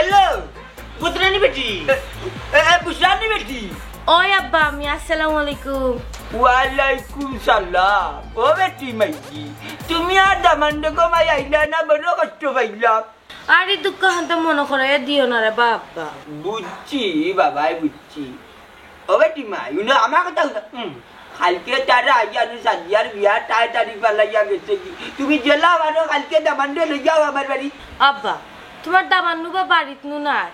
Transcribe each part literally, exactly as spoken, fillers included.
হ্যালো, পুত্রানি বেটি। এ, এ, এ, পুত্রানি বেটি। ওই আব্বা, আমি, আসসালামু আলাইকুম। ওয়ালাইকুম সালাম। ও বেটি মাইজি, তুমি আর দামান্দে গো মাই আইলা না, বড় কষ্ট পাইলাম। আরে দুঃখ হানতে মনে করাইয়া দিও না রে বাবা। বুঝছি বাবাই, বুঝছি। ও বেটি মাই, হুনো আমার কথা হুনো। হুম। কালকে তারা আইয়া নু সাদিয়ার বিয়া তাড়াতাড়ি পালাইয়া গেছে কি? তুমি জেলা বারো কালকে দামান্দে লই যাও আমার বাড়ি। আব্বা, তোমার দামান্নু বা বাড়িত নু নাই।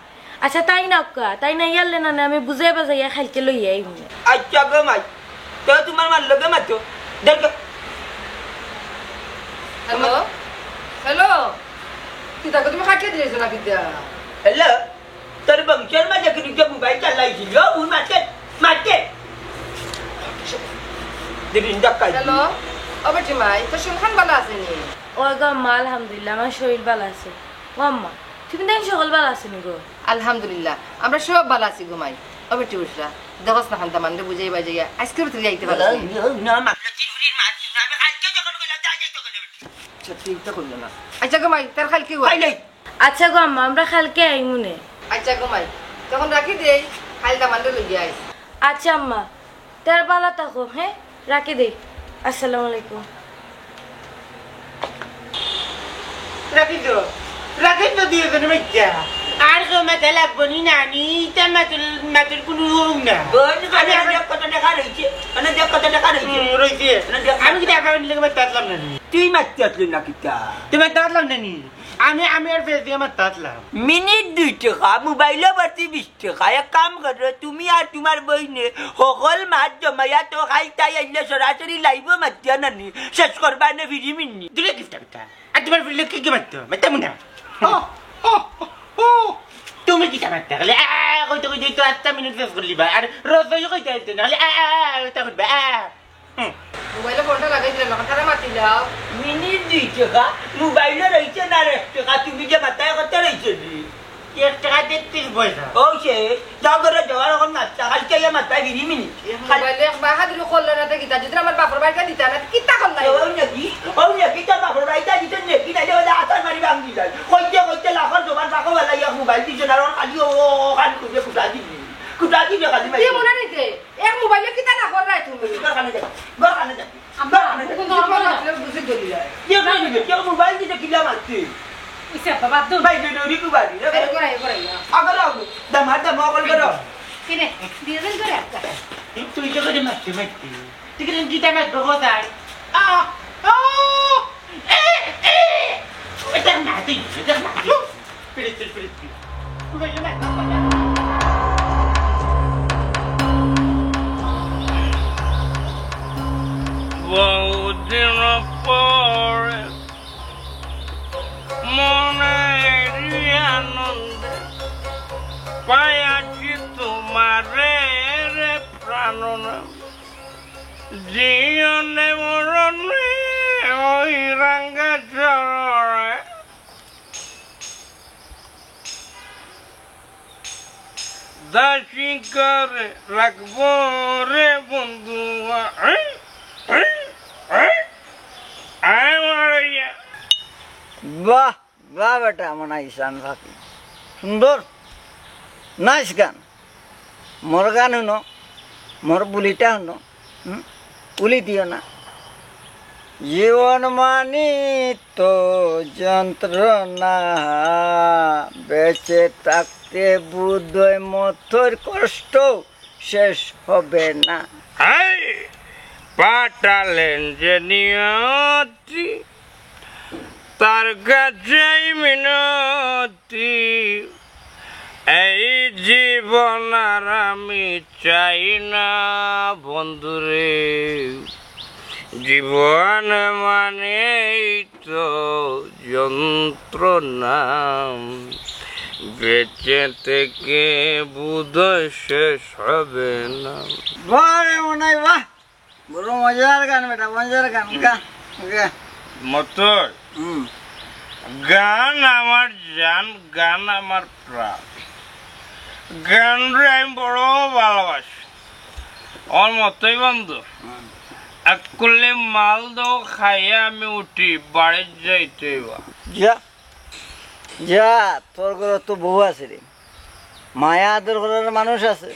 আচ্ছা, তাই না অক্কা, তাই না ইয়ারলে না, না, আমি বুঝাই বাজাইয়া কালকে লই আইমু। আচ্ছা গো মাই, তো তোমার মার লগে মাতো। দেখো। হ্যালো? হ্যালো? কিতা গো, তুমি কাটিয়ে দিয়েছো না কিতা? হ্যালো? তোর বংশর মাঝে কিন্তু মোবাইল চালাইছিল, ওই মাতে, মাতে। দিদিন ডাক্তার। হ্যালো, ও বেটি মাই, তোর শরীর খান ভালো আছে নি? ওই গো আম্মা, আলহামদুলিল্লাহ, আমার শরীর ভালো আছে। ও আম্মা, তুমি দেন সকল ভালো আছেন গো? আলহামদুলিল্লাহ, আমরা সব ভালো আছি গো মাই। ও বেটি উষা, দেখোস না খান্তা মানরে বুঝাই বাজাইয়া, আজকের ভিতরে যাইতে পারছি। না, মাত্র তিন মিনিট মাত্র, আমি কালকে যখন গেলাম, তাই যাইতে ওখানে বেটি। আচ্ছা, চিন্তা করিও না। আচ্ছা গো মাই, তার কালকে গো। পাইলাই। আচ্ছা গো আম্মা, আমরা কালকে আইমুনে। আচ্ছা গো মাই, তখন রাখি দেই, কাল দামান্দে লইয়া আইস। আচ্ছা আম্মা, তার বালা থাকো, হ্যাঁ? রাখি দেই। আসসালামু আলাইকুম। রাখি তো, রাখি তো দিও তো না বাচ্চা। আর কেউ মাথা লাগবো নি নানি, ইটা মাতুর, মাতুর কোনো হউ না। বোন, আমি মানে এখন দেখ কত টাকা রইছে, মানে দেখ কত টাকা রইছে। হুম, রইছে। মানে দেখ আমি কি টাকা আনলে মারতে আসলাম না নি? তুই মারতে আসলি না কিতা? তুই মারতে আসলাম না নি? আমি, আমি আর ফেস দিয়ে মারতে আসলাম। মিনিট দুই টাকা, মোবাইলও বাড়তি বিশ টাকা। এক কাম করো, তুমি আর তোমার বইনে হকল মাত জমাইয়া তো খাই তাই আইলে সরাসরি লাইভও মাতিয়া নানি। শেষ করবা নে ফিরি মিন্নি। দূরে কিফটা কিতা? আর তোমার ফিরলে কি কি মারতো? মারতাম না। ও, ও, ও, ও। তুমি কিতা মারতে গেলে? আ, আ, কইতে কইতে তো আটটা মিনিট শেষ করলি বা। আর রোজ রোজ কইতে আইতে না। খালি আ, আ, আ, কইতে কইবা, আ। হুম। মোবাইলে ফোনটা লাগাই দিলাম, এখন তারা মাতিলাও। মিনিট দুই টাকা, মোবাইলে রইছে না আর এক টাকা, তুমি যে মাথায় কথা রইছে রে। এক টাকা তেত্রিশ পয়সা। ও সে, যাও করে যাওয়ার এখন মাত্রা, কালকে ইয়া মাথায় ফিরি মিনিট। মোবাইলে এক বাহাদুরি করলে না, তে কিতা? যদি আমার বাপর বাড়িটা দিতা না, তে কিতা করলাই? ও নাকি, ও নাকি, তোর বাপর বাড়িটা দিতে নাকি, নাইলে ওদের আতার মারি ভাঙি যায়। কইতে কইতে লাখর জোগান পাকো বেলা ইয়া মোবাইল দিছে না, আর খালি ও, ও, ও, খালি খুঁজে খুঁজা দিবি। খুঁজা দিবি খালি মারি। কি মনে নিতে? এক মোবাইলে কিতা না কররায় তুমি? ঘর খানে যাও, ঘর খানে যাও। আম্মা, ঘর খানে যাও। তুমি নরম করো না। বুঝি ধরি যায়। কে কই নিবে? কে মোবাইল দিতে কিলা মারতে? ইসে বাবা, দূর। ভাই, দূর, দূর, দূর, বাড়ি, রে। এই করে, এই করে, ইয়া। আগর আও, দাম, হাত দাম, আগর করো। কিনে, দিয়ে দিন করে একটা। তুই তো করে মারতে, মারতে। তুই কিনে কিতা মারবে, কোথায়? আ, আ, এ, এ। এটা মারতে, এটা মারতে। পিরিত, পিরিত, পিরিত, পিরিত। বহুদিন পরে মনে এরি আনন্দে পাইয়াছি তোমারে রে প্রাণনা। জীবনে মরণে ওই রাঙ্গা চরণে দাসী করে রাখবো রে বন্ধু। I, I, I, I Mariah. বাহ, বাহ বেটা, আমার আইসান ফাঁকি। সুন্দর, নাইস গান। মোর গান হুনো, মোর বুলিটা হুনো। হুম? উলি দিও না। জীবন মানি তো যন্ত্রণা, বেঁচে থাকতে বোধহয় মতর কষ্ট শেষ হবে না। হাই! পাঠালেন যে নিয়তি, তার কাছেই মিনতি। এই জীবন আর আমি চাই না বন্ধুরে, জীবন মানেই তো যন্ত্রণা, বেঁচে থেকে বোধহয় শেষ হবে না। বাহ রে মনাই বাহ, বড় মজার গান বেটা, মজার গান, গা, গা। মতই। হুম। গান আমার জান, গান আমার প্রাণ। গানরে আমি বড় ভালোবাসি। আমার মতই বন্ধু। হুম। এক কুল্লি মাল দাও খাইয়া আমি উঠি, বাড়িত যাইতে অইবা। যা। যা, তোর ঘরো তো বউ আছে রে, মায়া আদর করার মানুষ আছে।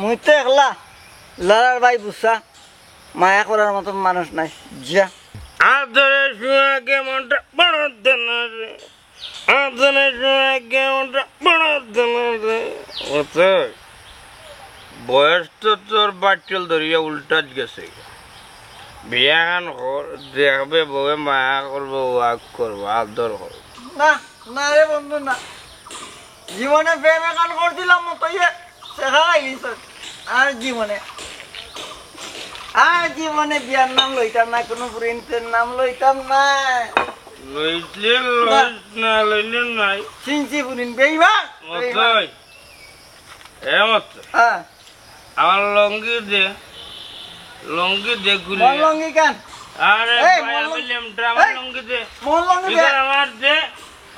মুই তো একলা, লালার ভাই বুঝছা, মায়া করার মতো মানুষ নাই। যা। আদরে সুহাগে মনটা বড় দেনা রে, আদরে সুহাগে মনটা বড় দেনা রে। ও তো বয়স তো তোর বাচ্চল ধরিয়া উল্টাত গেছে। বিয়াখান কর, দেখবে বউয়ে মায়া করবো, ওয়াক করবো, আদর করবো। না, না রে বন্ধু, না। জীবনে প্রেম এখান করছিলাম মতো ইয়ে শেখা খাইলিছ। আর জীবনে, আর জীবনে বিয়ার নাম লইতাম না, কোনো প্রিন্সের নাম লইতাম না। লইলে না। লইস, না লইলে নাই। চিনছি পুরিন, বেইমান, বেইমান। মতই। এ মতই। হ্যাঁ। আমার লুঙ্গি দে, লুঙ্গি দে খুলে। মোর লুঙ্গি কেন? আরে এই, ভাই, মোর আমি লুঙ্গি, লেমটা, আমার এই, লুঙ্গি দে। মোর লুঙ্গি দে। ইবার আমার দে।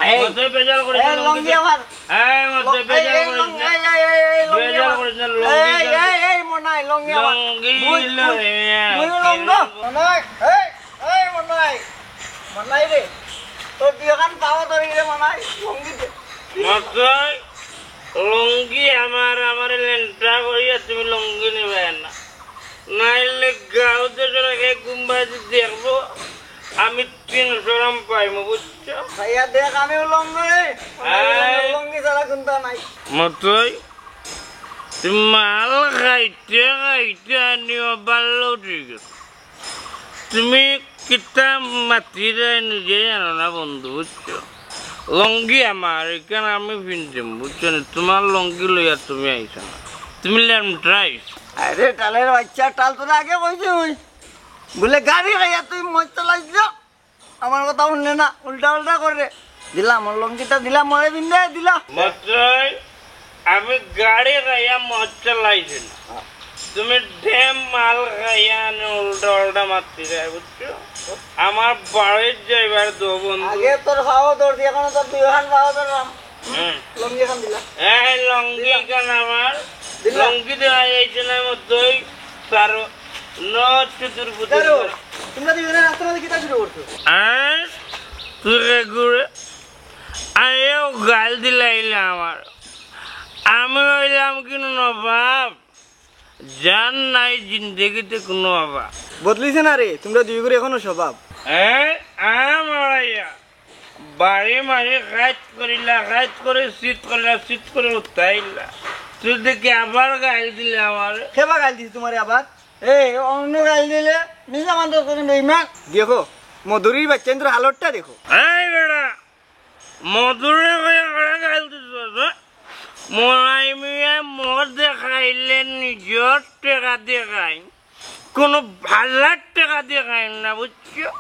এই, মতে বেজার করিস এই, না, লুঙ্গি লুঙ্গি দে। আমার। এই, মতে ল-, এই, বেজার এই, করিস লুঙ্গি, না। এই, এই, এই, এই, এই, বেজার লুঙ্গি করিস না, আমার। লুঙ্গি এই, দে। এই, এই, এই, মোনাই, লুঙ্গি আমার। বুঝ, বুঝ, লুঙ্গি। মোনাই, এই, এই, মোনাই। মোনাই রে, তোর দুইখান পাও ধরি রে, মোনাই, লুঙ্গি দে। মতই, লুঙ্গি আমার, আমারে লেংটা করিয়া তুমি লুঙ্গি নিবে না। নাইলে গাঁও দেশর এক গুম্বাজি দেখবো, আমি তিন শরম পাইমু, বুঝছো? ভাইয়া দেখ, আমিও লুঙ্গি, আমিও লুঙ্গি, এই। লুঙ্গি ছাড়া কুন্তা নাই। মতই, তুমি মাল খাইতে খাইতে আনিও, ভালো ঠিক আছে। তুমি কিতা মাতিরায় নিজে জানো না বন্ধু, বুঝছো? লুঙ্গি আমার, এখান আমি পিনতাম, বুঝছো নি? তোমার লুঙ্গি লইয়া তুমি আইছো না, তুমি লেমটা আইছো। আরে টালের বাচ্চা, টাল তোরে আগে কইছি মুই। বুলে গাড়ি খাইয়া তুই মদ চালাইছ, আমার কথা হুনলে না, উল্টা উল্টা করে। দিলাম, মোর লুঙ্গিটা দিলাম, মোরে পিন্দে দিলাম। মতই, আমি গাড়ি খাইয়া মদ চালাইছি না। তুমি ডেম মাল খাইয়া আনি উল্টা উল্টা মাতিরায়, বুঝছো? আমার বাড়িত যাইবার দো বন্ধু। আগে তোর পাও ধরছি, এখনো তোর দুইখান পাও ধরলাম। হুম। লুঙ্গি খান দিলা। এই লুঙ্গি দিলা। খান আমার। দিলা। লুঙ্গি দেওয়া যাইছে না মতই, তার ন চতুর্ভুজ। দাঁড়ো, তোমরা দুইজনে রাস্তার মাঝে কিতা শুরু করছো? আর তুই রে ঘুরে, আইও গাল দিলাইলা আমার। আমি অইলাম কি নবাব, জান নাই জিন্দেগিতে কোনো অভাব। বদলিছে না রে, তোমরা দুই করে এখনো স্বভাব। হ্যাঁ, আম আড়াইয়া। বাড়ি মারি কাজ করিলা, কাজ করে শীত করিলা, শীত করে উঠাইলা। তুই দেখি আবার গাইল দিলে আমার। কেবা গাইল দিছে তোমারে আবার? এই, অন্য গাইল দিলে, মিছা মানতে করে বেইমান। দেখো, মধুরীর বাচ্চা কিন্তু হালতটা দেখো। এই বেটা, মধুরে কইয়া কইয়া গাইল দিছস, হ্যাঁ? মনাই মিয়া মদ খাইলে নিজর টেকা দিয়া খাইন, কোনো ভালার টেকা দিয়া খাইন না, বুঝছো?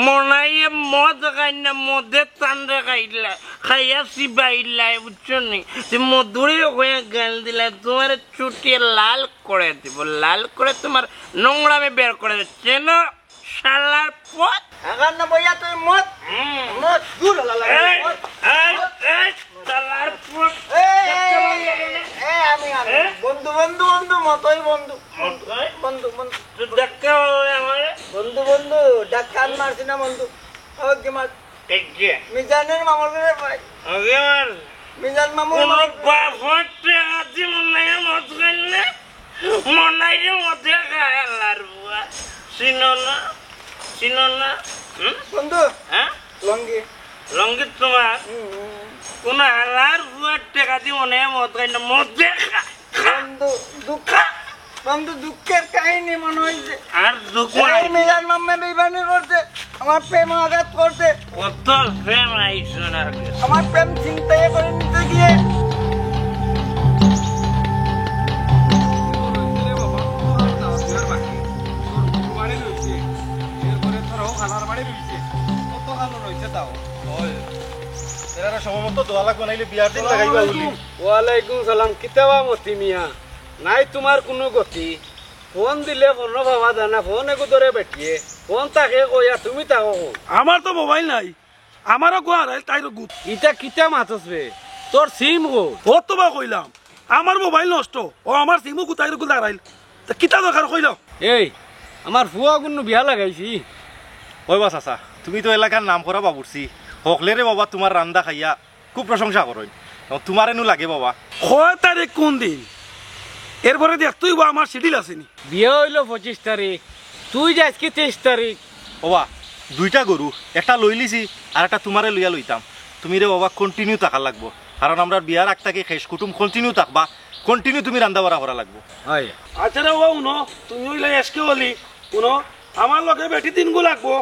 মনাইয়ে মদ খাইন না, মদের তান্ডে খাইলা, খাইয়া চিবাইলা, বুঝছো নি? তুই মধুরে কইয়া গাইল দিলা, তোমারে চুটিয়ে লাল করে দিব, লাল করে তোমার নোংরামি বের করে দিব। চেনো? শালার পুত। আগার না বইয়া তুই মদ। হুম। মদ, দূর হলা লাগে। এই, মদ। এই, এই, শালার পুত। এই, এই, এই, এই, আমি, আমি। হ্যাঁ? বন্ধু, বন্ধু, বন্ধু, মতই বন্ধু। মতই? বন্ধু, বন্ধু। তুই দেখা হবে আমারে? বন্ধু, বন্ধু, ডাক কান মারছি না বন্ধু। ওকে মার। এই যে। মিজানের মামার ঘরে ভাই। ওকে মার। মিজান মামু কোনো মামা। বাপর টেকা দিব না, মদ খাইলে। মনাইরে মদে খায় আল্লাহর বুয়া। চিনো না? চিনো না? হুম? বন্ধু, হ্যাঁ? লঙ্গি। লঙ্গি তোমার? হুম, হুম। কোন আল্লাহর বুয়ার টেকা দি মনে হয় মদ খাই না, মদে খায়। বন্ধু, দুঃখ, বন্ধু, দুঃখের কাহিনী মনে হইছে। আর দুঃখ এই নাই। মিজান মামা বেইমানি করছে। আমার প্রেম আঘাত করছে। কত প্রেম আইসো না রে। আমার প্রেম ছিনতাই করে নিতে গিয়ে। এরা সময় মতো দোয়া লাগবো, নাইলে বিয়ার দিন লাগাইবা বলি। ওয়ালাইকুম সালাম, কিতা বা মতি মিয়া? নাই তোমার কোনো গতি। ফোন দিলে ফোনও পাওয়া যায় না, ফোন এগু ধরে বেটিয়ে, ফোন তাকে কই আর তুমি তাকে কই। আমার তো মোবাইল নাই, আমারও গো হারাইল, তাইরও গুত। ইটা কিতা মাতস বে? তোর সিম কো? ও তো বা কইলাম, আমার মোবাইল নষ্ট, ও আমার সিমও গুতাইর গুত হারাইল। তা কিতা দরকার কইলাম? এই, আমার ফুয়া গুন্নু বিয়া লাগাইছি। ওই বা চাচা, তুমি তো এলাকার নাম করা বাবুর্চি, হকলে রে বাবা, তুমার রান্দা খাইয়া খুব প্রশংসা করইন। অখন তুমারে নু লাগে বাবা। কয় তারিখ কুন দিন? এরপরে দেখতে অইবো, আমার শিডিউল আছে নি। বিয়া অইলো পঁচিশ তারিখ, তুই যাইস কি তেইশ তারিখ? ওবা, দুইটা গরু, একটা লইলিছি আর একটা তুমারে লইয়া লইতাম। তুমি রে বাবা continue থাকা লাগবো, কারণ আমরার বিয়ার আগ থাকি খেশ কুটুম continue থাকবা, continue তুমি রান্দা বাড়া করা লাগবো। হয়। আচ্ছা রে বাবা, হুনো, তুমি অইলা এসকে অলি, হুনো, আমার লগে বেটি তিনগু লাগবো,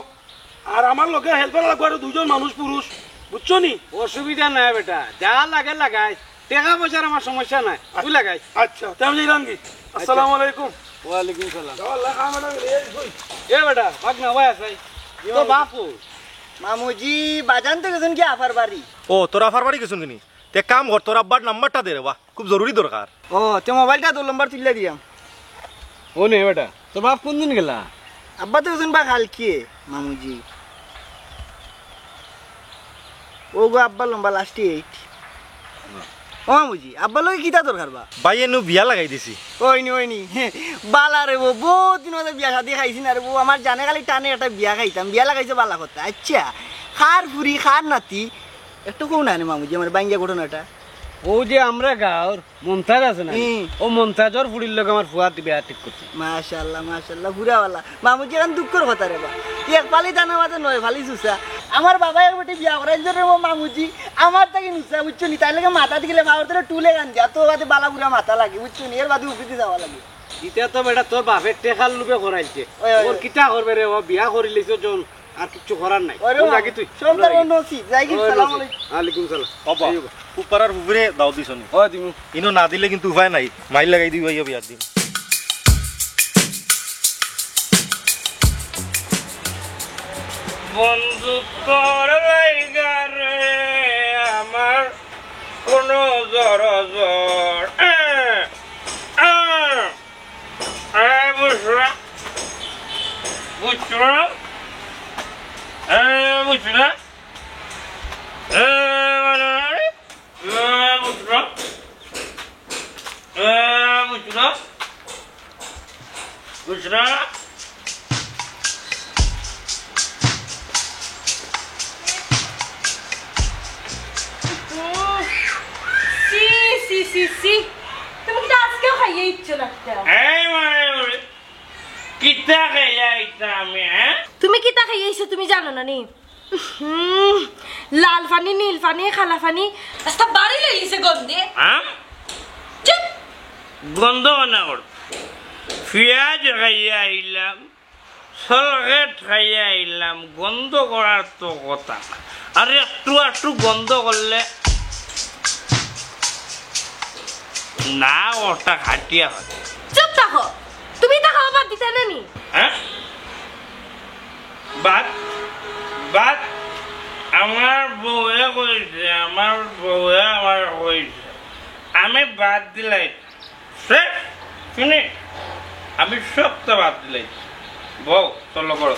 আর আমার লগে হেল্পার লাগবো আরো দুইজন মানুষ পুরুষ, বুঝছো নি? অসুবিধা নাই বেটা, যা লাগে লাগাইস, টেকা পয়সার আমার সমস্যা নাই, তুই লাগাইস। আচ্ছা, তে আমি যাইরাম গি। আসসালামু আলাইকুম। ওয়ালাইকুম সালাম। এ বেটা, ভাগ না ভাই আছাই। তো বাপ কই? মামুজি, বাজান তো গেছইন কি আফার বাড়ি। ও, তোর আফার বাড়ি গেছইন কিনি? তে কাম কর, তোর আব্বার নাম্বারটা দে রে বা, খুব জরুরি দরকার। ও, তে মোবাইলটা তোর নাম্বার তুলিয়া দিয়াম। ও নে বেটা, তোর বাপ কুন দিন গেলা? আব্বা তো গেছইন বা কালকে, মামুজি। ও গো আব্বা লম্বা লাস্ট এইট। ও মামুজি, আব্বার লগে কিতা দরকার বা? ভাই, এনু বিয়া লাগাই দিছি। ওইনি, ওইনি। বালা রে বো, বউত দিন বাদে বিয়া শাদি খাইছি না রে বো, আমার জানে খালি টানে একটা বিয়া খাইতাম, বিয়া লাগাইছো বালা কথা। আচ্ছা, কার ফুরি, কার নাতি, একটু কও না রে মামুজি, আমার বাইঙ্গা ঘটনাটা। ও যে আমরা গাঁওর মন্তাজ আছে না? হুম। ও মন্তাজর ফুরির লগে আমার ফুয়ার বিয়া ঠিক করছি। মাশাআল্লাহ, মাশাআল্লাহ, ফুরা বালা। মামুজি, এখন দুঃখর কথা রে বা। এক ফালি দানা মাঝে নয় ফালি চুচা। আমার বাবা এক বেটি বিয়া করাইল রে ও মামুজি। আমার থাকি নুচা, বুঝছো নি? তাইর লগে মাথা দিলে বাবার তোরে টুলে গান দিয়া। তো বাদে বালা বুড়া মাথা লাগে, বুঝছো নি? এর বাদে উফিতে যাওয়া লাগে। ইটা তো বেটা তোর বাপের টেকার লুবে করাইছে। ওই, ওই, ওর ওই। কিতা করবে রে? ও বিয়া করিলিছে জন। আর কিচ্ছু করার নাই। ওরে তুই বাবা, যাগি তুই। সব তার নসিব। যাই কি, ওই সালাম নসিব। আলাইকুম। ওয়ালাইকুম সালাম। বাবা, এই বাবা। ফুপারার ফুফুরে দাও দিছনি। ওই দিমু। ইনো না দিলে কিন্তু উপায় নাই। মাইর লাগাই দিবা ইয়া বিয়ার দিন। বন্ধু তোর লাইগা রে আমার কোনো জড় জড়। আহ, আহ। এ বুঝরা, বুঝরা, এ বুঝরা, এ মানে, এ বুঝরা, এ বুঝরা, বুঝরা। উফ, ছি, ছি, ছি, ছি। তুমি কিতা আজকেও খাইয়া ইচ্ছা লাগতা? এই মানে, কিতা খাইয়া আইতা আমি, হ্যাঁ? তুমি কিতা খাইয়া আইছো তুমি জানো না নি? হুম, লাল পানি, নীল পানি, কালা পানি, আস্তা বাড়ি লইছে গন্ধে। হ্যাঁ? চুপ। গন্ধ বানা কর। পিয়াজ খাইয়া আইলাম, সলগেট খাইয়া আইলাম, গন্ধ করার তো কথা না। আর একটু আধটু গন্ধ করলে না, ওটা খাটিয়া হয়। চুপ থাকো, তুমি তো খাওয়া বাদ দিতে না নি? হ্যাঁ? বাদ, বাদ। আমার বউয়ে কইছে, আমার বউয়ে আমার কইছে, আমি বাদ দিলাই। শেষ, finish। আমি সবটা বাদ দিলাই। বউ, চলো করো।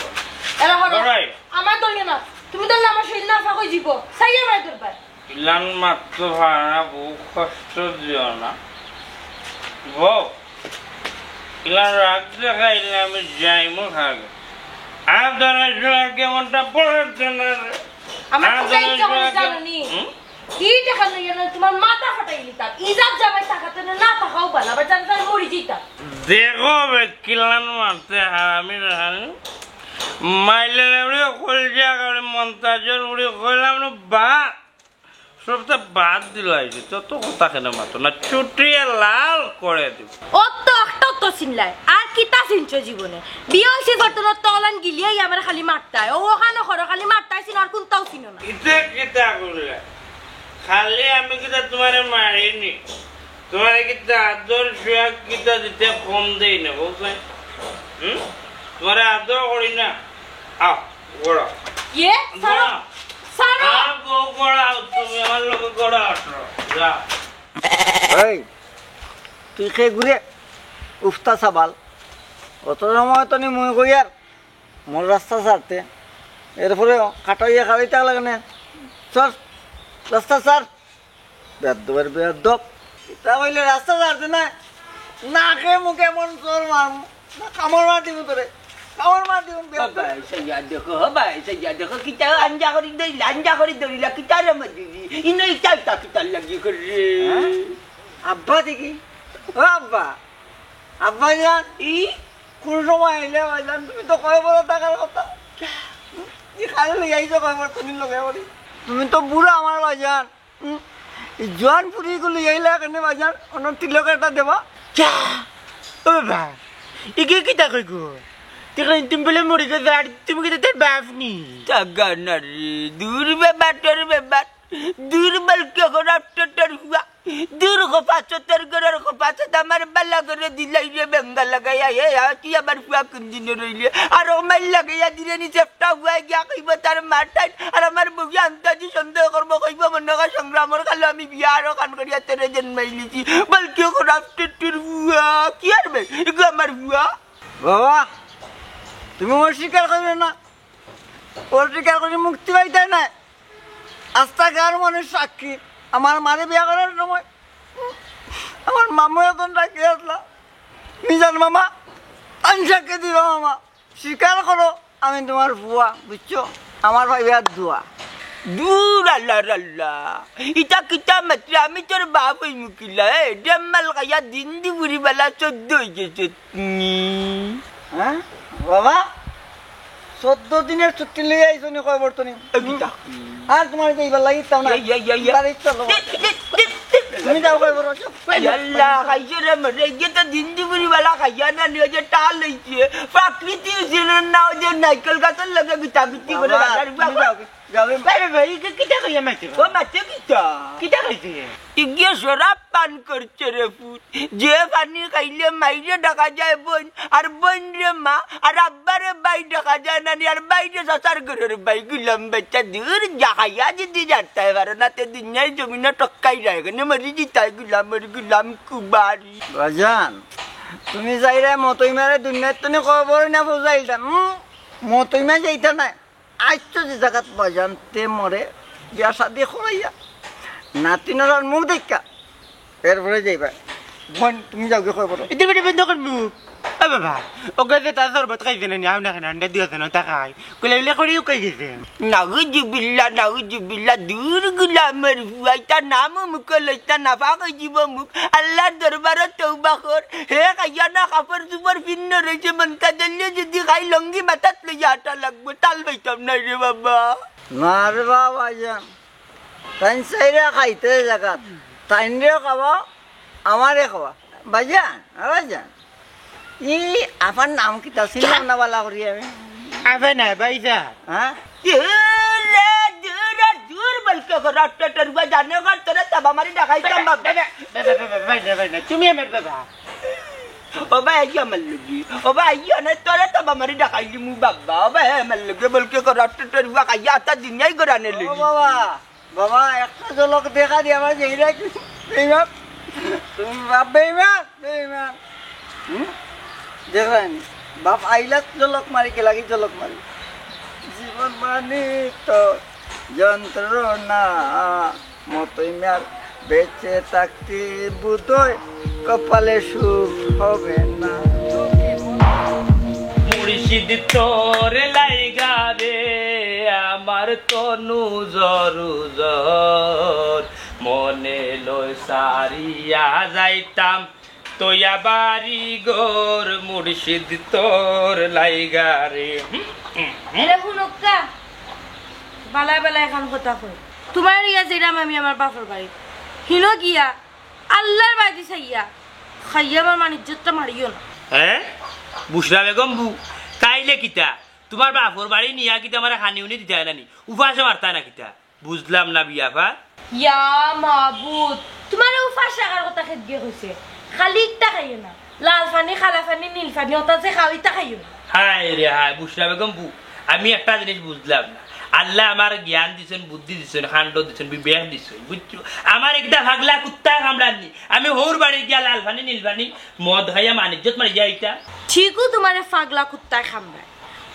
এরা হলো, লড়াই। আমার দলিও না, তুমি দললে আমার শরীর না ফাঁক হয়ে যিবো। সাইয়া মাই দরবার। ইলান মারতো পারে না, বউ কষ্ট দিও না। বউ, ইলান রাগ দেখাইলে আমি যাইমু খাগে। আর ধরে শোয়া কেমনটা পড়ে না রে। আমার আর কোথায় ধরে ইচ্ছা করে শোয়া জানো নি? হুম? কি দেখা লইয়া না তোমার মাথা ফাটাই নিতাম। ইজাত জামাই থাকাতে না, না থাকাও ভালো। আবার জানতে আমি মরি যেতাম। দেখো বে, কিলান মারতে হারামি রাহানি। মাইলে লেবড়ি কলজা করে মন্তাজর উড়ি কইলাম না বা। সবটা বাদ দিলাই যে, যত কথা কেন মাতো না, চুটিয়ে লাল করে দিব। ও তো একটা তো চিনলাই, আর কিতা চিনছো জীবনে? বিয়ে হইছে ঘটনা তো অলান গিলিয়াই আমার খালি মারতায়। ও ওখানো করো, খালি মারতায় চিনো, আর কোনটাও চিনো না। ইতে কিতা করলে? খালি আমি কিতা তোমারে মারিনি? তোমারে কিতা আদর সুয়াগ কিতা দিতে কম দেই না, বুঝলে? হুম? তোমারে আদর করি না? আও। গড়াও। ইয়ে, ছাড়ো, গড়াও। ছাড়ো। আ, গো-, গড়াও, তুমি আমার লগে গড়াও, যাও। এই, তুই কে ঘুরে উফতা সাবাল? অত সময় তো নি মনে করি আর মোর রাস্তা ছাড়তে। এরপরে কাটাইয়া খাড়াই থাকলে কেনে? সর, রাস্তা ছাড়। বেয়াদ্দবের বেয়াদ্দব। ইতা কইলে রাস্তা ছাড়তে না। নাকে মুখে এমন চড় মারমু। না কামড় মার দিমু তোরে। আমার মা দিউন ও ভাই, সাইয়া দেখো, ও ভাই, সাইয়া দেখো, কিতা আঞ্জা করি ধরিলা, আঞ্জা করি ধরিলা, কিতা রে মজুরি? ইনো ইটা ইটা কিতার লাগি করে? হ্যাঁ? আব্বা দেখি। ও আব্বা, আব্বা জান, ই? কোন সময় আইলে ভাইজান? তুমি তো কয়বরো থাকার কথা। ই খালি লই আইছো কয়বরো তুমি লগে করি। তুমি তো বুড়া আমার ভাইজান। হুম? ই জোয়ান ফুরি গুলি আইলা কেনে ভাইজান? অন্য তিলক একটা দেবা? চা। ও বাবা, ইগে কিতা কই গো? তুই কই তুমি বলে মরি গেছে আর তুমি কিতা তার বাপ নি? টাকা না রে, দূর বেবার, তোর বেবার। দূর বলকে খরাপ তোর ফুয়া। দূর খপাচো তোর ঘরর খপাচো, আমার বালা করে দিলাই রে বেঙ্গা লাগাইয়া। হে, আ, তুই আমার ফুয়া কোন দিনে রইলে? আর ও মাইল লাগাইয়া দিলে নি চেপটা ফুয়া গিয়া কইব তার মাটাই। আর আমার বউয়ে আন্তাজি সন্দেহ করব, কইব মনে হয় সংগ্রামর কালো আমি বিয়া আরো খান করিয়া তোরে জন্মাইলিছি। বলকে খরাপ তোর ফুয়া। কি আর বে? এগো আমার ফুয়া। বাবা, তুমি অস্বীকার করবে না। অস্বীকার করে মুক্তি পাইতে না। আস্তা গার মানুষ সাক্ষী। আমার মারে বিয়া করার সময় আমার মামু এখন ডাকি আসলা। মিজান মামা, আমি সাক্ষী দিবা মামা। স্বীকার করো, আমি তোমার ফুয়া, বুঝছো? আমার ভাই আর দোয়া। দূর আল্লাহ আল্লাহ। ইটা কিতা মাতরে? আমি তোর বাপ অই মুকিলা, এ? ডেম মাল খাইয়া দিন দি বুড়ি বেলা চোদ্দ অই গেছে। নি। হ্যাঁ? বাবা, চোদ্দ দিনের ছুটি লই আইছো নি কয়বর তো নি? এ কিতা? আর তোমার যে ইবার লাগি তাও না। ইয়া, ইয়া, ইয়া, ইয়া। বাড়ি চলো। টিপ, টিপ, টিপ, টিপ। তুমি যাও কয়বর, যাও। ইয়াল্লা, খাইছো রে মরে। ইগে তো দিন দি বুড়ি বেলা খাইয়া না নি, ওই যে টাল লইছে। প্রাকৃতিক জিনিস না, ওই যে নাইকেল গাছের লগে গুতা গুতি করে বাবা, রাখার তুমি বাবা। যাও, যাও। ভাই, ভাই, ভাই, ইগে কিতা কইয়া মাইছে? ও মাতে কিতা? কিতা কইছে? ইগে শরাব পান করছে রে পুত। যে পানি খাইলে মাইরে ডাকা যায় বইন, আর বইন রে মা, আর আব্বারে ভাই ডাকা যায় নানি, আর ভাইরে চাচার ঘরর ভাই। গুলাম বাচ্চা দূর যা, খাইয়া যদি জানতায় পারো না, তে দুনিয়ার জমিনো টক্কাই যায়, এখানে মরি জিতায় গুলামর গুলাম কুবারি। বাজান, তুমি যাইরা মতই মারে দুনিয়ার তনে কবর না বুঝাইতাম, হুম? মতই মা যাইতা না। আইছো যে জাগাত বাজান তে মরে বিয়া শাদি করাইয়া নাতিনর মুখ দেখা, এরপরে যাইবা। বোন, তুমি যাও গিয়া কই বলো। ইতে বেটা বন্ধ কর মুখ। এ বাবা, ওকে যে তার শরবত খাইছে না নি, আমরা কেন আন্ডা দিও না, তা খাই। কুলে উলে করিও কই গেছে। নাউজুবিল্লাহ, নাউজুবিল্লাহ, দূর গুলামর ফুয়া, ইতা নাম মুখ লইতা না, ফাঁক হই যাব মুখ। আল্লাহর দরবারে তওবা কর। হে খাইয়া না কাপড় চুপড় ভিন্ন রইছে, মনটা দিলে যদি খাই লঙ্গি মাথাত লইয়া হাঁটা লাগবো, তাল পাইতাম না রে বাবা। না রে বাবা, ভাইজান। তাইন চাইরা খাইতে জাগাত। তাইনরে খাওয়া, আমারে খাওয়া। ভাইজান, হ্যাঁ ভাইজান। ই, আফার নাম কিতা? চিনলাম না বালা করি আমি। আফা না, ভাইজান। হ্যাঁ? দূর রে, দূর রে, দূর বলকে করো, টটর বুয়া জানে কর, তোরে তাবা মারি ডাকাইতাম বাবা। ভাই না, ভাই না, ভাই না, তুমি আমার বাবা। ও ভাই, আইও আমার লগে। ও ভাই, আইও না, তোরে তাবা মারি ডাকাইলিমু বাবা। ও ভাই, আমার লগে বলকে করো, টটর বুয়া খাইয়া আতা দুনিয়াই গড়ানে ও লই। বাবা, বাবা, একটা ঝলক দেখা দি আমার, যেইরা কি বেইমান। তুমি বাপ বেইমান, বেইমান। হুম? দেখলেন? বাপ আইলা ঝলক মারি, কে লাগি ঝলক মারি? জীবন মানি তো যন্ত্রণা, মতই মিয়ার বেঁচে থাকতে বোধহয় কপালে সুখ হবে না। মুর্শিদ তোর লাইগা রে, আমার তনু জরু জর, মনে লয় সারিয়া যাইতাম তইয়া বাড়ি ঘর, মুর্শিদ তোর লাইগা রে। হুম, হুম, হুম। এরে হুনক্কা, বালা বালা এখান কথা কই। তোমার ইয়া যেরাম আমি আমার বাপর বাড়ি, হিনো গিয়া আল্লাহর বাদি চাইয়া খাইয়া আমার মান ইজ্জতটা মারিও না। হ্যাঁ? বুশরা বেগম বু, তাইলে কিতা? তোমার বাপর বাড়ি নিয়া কিতা আমারে খানি উনি দিতায় না নি? উপাসে মারতায় না কিতা? বুঝলাম না বিয়াফা। ইয়া মাবুদ, তোমারে উপাস রাখার কথা খেত গিয়ে কইছে। খালি ইটা খাইও না। লাল পানি, কালা পানি, নীল পানি, ওটা যে খাও, ইটা খাইও না। হায় রে হায়, বুশরা বেগম বু, আমি একটা জিনিস বুঝলাম না। আল্লাহ আমার জ্ঞান দিছেন, বুদ্ধি দিছেন, কাণ্ড দিছেন, বিবেক দিছেন, বুঝছো? আমার একটা পাগলা কুত্তায় কামড়াননি। আমি হউর বাড়ি গিয়া লাল পানি, নীল পানি, মদ খাইয়া মান ইজ্জত মারি যাইতা। ঠিকও তোমারে পাগলা কুত্তায় কামড়ায়।